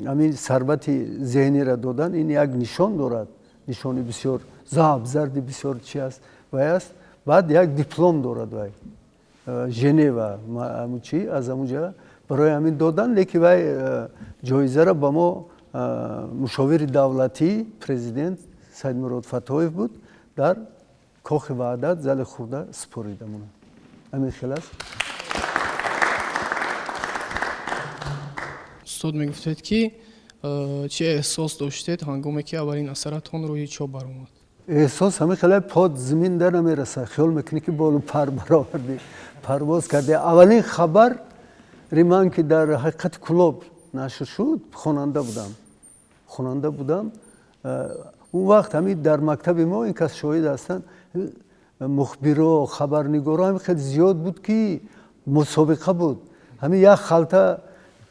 [SPEAKER 1] ҳамин Сарвати зеҳниро додан. Ин як нишон дорад, нишони бисёр заҳб зарди бисёр чи аст вай аст. Баъд як диплом дорад вай, Женева чи аз ҳамунҷа барои ҳамин додан. Лекин вай ҷоизаро ба мо мушовири давлатии президент Саидмурод Фатоев буд, дар Кохи Ваҳдат, зали хурда супорида монад. Ҳамин хел аст.
[SPEAKER 9] Устод, мегуфтед, ки чӣ эҳсос доштед, ҳангоме ки аввалин асаратон рӯи чоп баромад?
[SPEAKER 1] Эҳсос ҳамин хеле под зимин дар намерасад, хиёл мекунӣ, ки болу пар баровардӣ, парвоз кардӣ. Аввалин хабари ман, ки дар Ҳақиқати Кӯлоб нашр шуд, хонанда будам, хонанда будам. Он вақт ҳамин дар мактаби мо, ин кас шоҳид ҳастанд, мухбиро, хабарнигоро ҳамин хеле зиёд буд, ки мусобиқа буд. Ҳамин як халта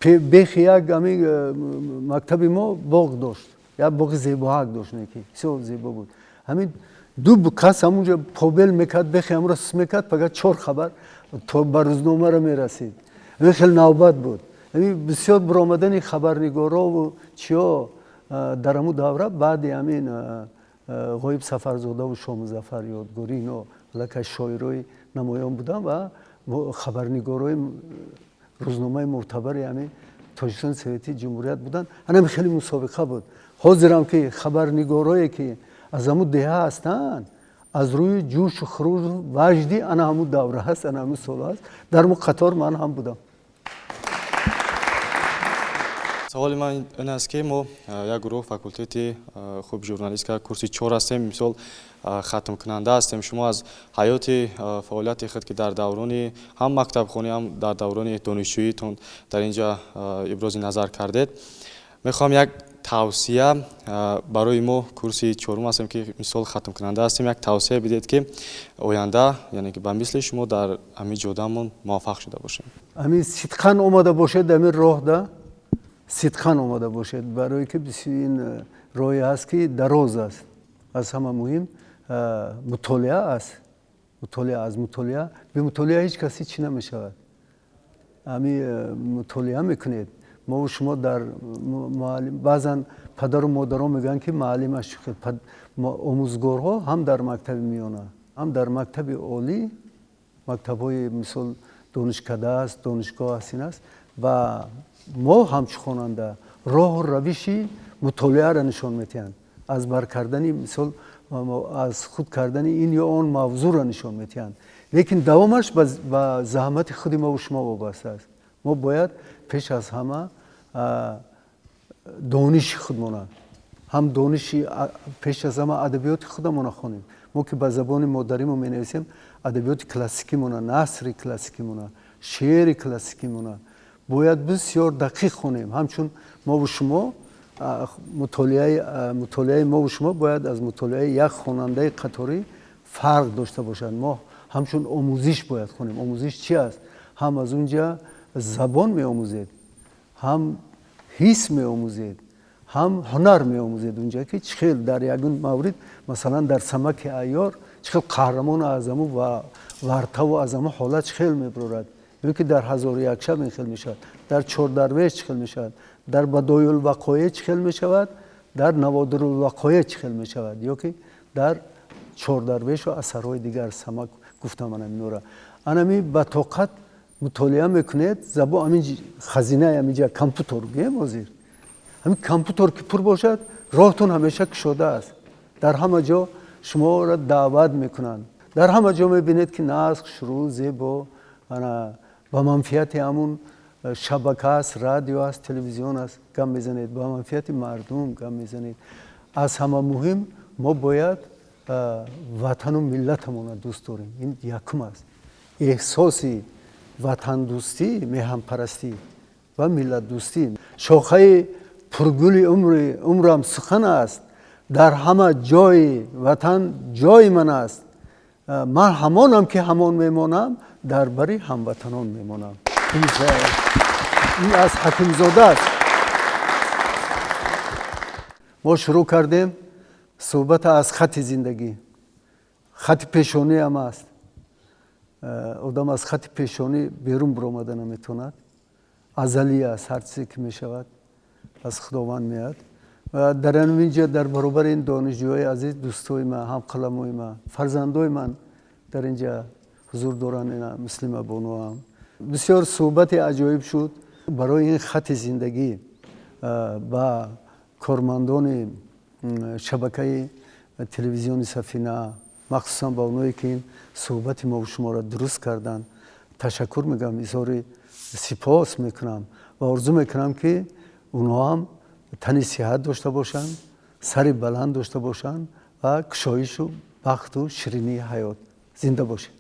[SPEAKER 1] бехи як ҳамин мактаби мо боғ дошт, як боғи зебоҳак дошт, ки бисёр зебо буд. Ҳамин ду кас ҳамунҷо побел мекард, бехи ҳамро сус мекард, фақат чор хабар то ба рӯзномаро мерасид. Ҳамин хеле навбат буд. Ҳамин бисёр баромадани хабарнигорову чиё дар ҳамун давра, баъди ҳамин Ғоиб Сафарзодаву Шомузафар Ёдгорӣ, ино аллакай шоирои намоён буданд ва хабарнигорои рӯзномаи мӯътабари ҳамин Тоҷикистони Советии Ҷумҳурият буданд. Ҳанами хеле мусобиқа буд. Ҳозирам ки хабарнигорое, ки аз ҳамун деҳа ҳастанд, аз рӯи ҷӯшу хурушу ваҷди ана ҳамун давра ҳаст, ана ҳамун сол ҳаст. Дар ҳамун қатор ман ҳам будам.
[SPEAKER 10] Саволи ман ин аст, ки мо як гурӯҳ факултети хуб журналистика, курси чор ҳастем, мисол, хатмкунанда ҳастем. Шумо аз ҳаёти фаъолияти худ, ки дар даврони ҳам мактабхонӣ, ҳам дар даврони донишҷӯитон дар ин ҷа ибрози назар кардед, мехоҳам як тавсия барои мо, курси чорум ҳастем, ки мисол хатмкунанда ҳастем, як тавсия бидиҳед, ки оянда, яъне ки ба мисли шумо дар ҳамин ҷодамон муваффақ шуда бошем.
[SPEAKER 1] Ҳамин сидқан омада бошед, ҳамин роҳда сидқан омада бошед, барое ки ин роҳе ҳаст, ки дароз аст. Аз ҳама муҳим мутолиа аст, мутолиа. Аз мутолиа, бемутолиа ҳеҷ кас ҳеҷ чӣ намешавад. Ҳами мутолиа мекунед. Мову шумо дар муаллим, баъзан падару модарон мегӯянд, ки муаллимаш чӣ хел. Омӯзгорҳо ҳам дар мактаби миёна, ҳам дар мактаби олӣ, мактабҳои мисол донишкада аст, донишгоҳ аст, ин аст, ва мо ҳамчун хонанда роҳу равиши мутолиаро нишон медиҳанд, аз бар кардани, мисол, аз худ кардани ин ё он мавзӯъро нишон медиҳанд, лекин давомаш ба заҳмати худи мову шумо вобаста аст. Мо бояд пеш аз ҳама дониши худмона, ҳам дониши, пеш аз ҳама адабиёти худамона хонем. Мо ки ба забони модаримо менависем, адабиёти классикимона, насри классикимона, шеъри классикимона бояд бисёр дақиқ хонем. Ҳамчун мову шумо мутолиаи мову шумо бояд аз мутолиаи як хонандаи қаторӣ фарқ дошта бошад. Мо ҳамчун омӯзиш бояд хонем. Омӯзиш чи аст? Ҳам аз он ҷа забон меомӯзед, ҳам ҳис меомӯзед, ҳам ҳунар меомӯзед. Унҷа ки чӣ хел дар ягон маврид, масалан, дар Самаки айёр, чӣ хел қаҳрамон аз ҳамун вартаву аз ҳамун ҳолат чӣ хел мебарорад. Ё ки дар ҳазору як шаб ин хел мешавад, дар Чордарвеш чӣ хел мешавад, дар Бадоюлвақоеъ чӣ хел мешавад, дар Наводирулвақоеъ чӣ хел мешавад, ё ки дар Чордарвешу асарҳои дигар самак гуфтам. Анам инора анами ба тоқат мутолиа мекунед. Забон ҳамин хазинаи ҳаминҷа компютер гӯем, ҳозир ҳамин компютер ки пур бошад, роҳтон ҳамеша кушода аст. Дар ҳама ҷо шуморо даъват мекунанд, дар ҳама ҷо мебинед, ки нағз, хушрӯ, зебо, ана ба манфиати ҳамун шабака аст, радио аст, телевизион аст, гап мезанед, ба манфиати мардум гап мезанед. Аз ҳама муҳим, мо бояд ватану миллатамонро дӯст дорем. Ин якум аст, эҳсоси ватандӯстӣ, меҳанпарастӣ ва миллатдӯстӣ. Шохаи пургули умрам сухан аст, дар ҳама ҷои ватан ҷои ман аст. Ман ҳамонам, ки ҳамон мемонам, дар бари ҳамватанон мемонам. Ин аз Ҳакимзода аст. Мо шурӯъ кардем суҳбата аз хати зиндагӣ. Хати пешониам аст. Одам аз хати пешонӣ берун биромада наметавонад. Азалӣ аст, ҳар чизе ки мешавад, аз Худованд меяд. Ва дар ҳамин ҷо, дар баробари ин донишҷӯҳои азиз, дӯстои ман, ҳамқаламои ман, фарзандои ман дар ин ҷа ҳузур доранд, ина Муслима бонуам. Бисёр суҳбати аҷоиб шуд. Барои ин хати зиндагӣ ба кормандони шабакаи телевизиони Сафина, махсусан ба оное ки ин суҳбати мову шуморо дуруст карданд, ташаккур мегӯям, изҳори сипос мекунам ва орзу мекунам, ки онҳо ҳам тани сиҳат дошта бошанд, сари баланд дошта бошанд ва кушоишу бахту ширинии ҳаёт. Зинда бошед.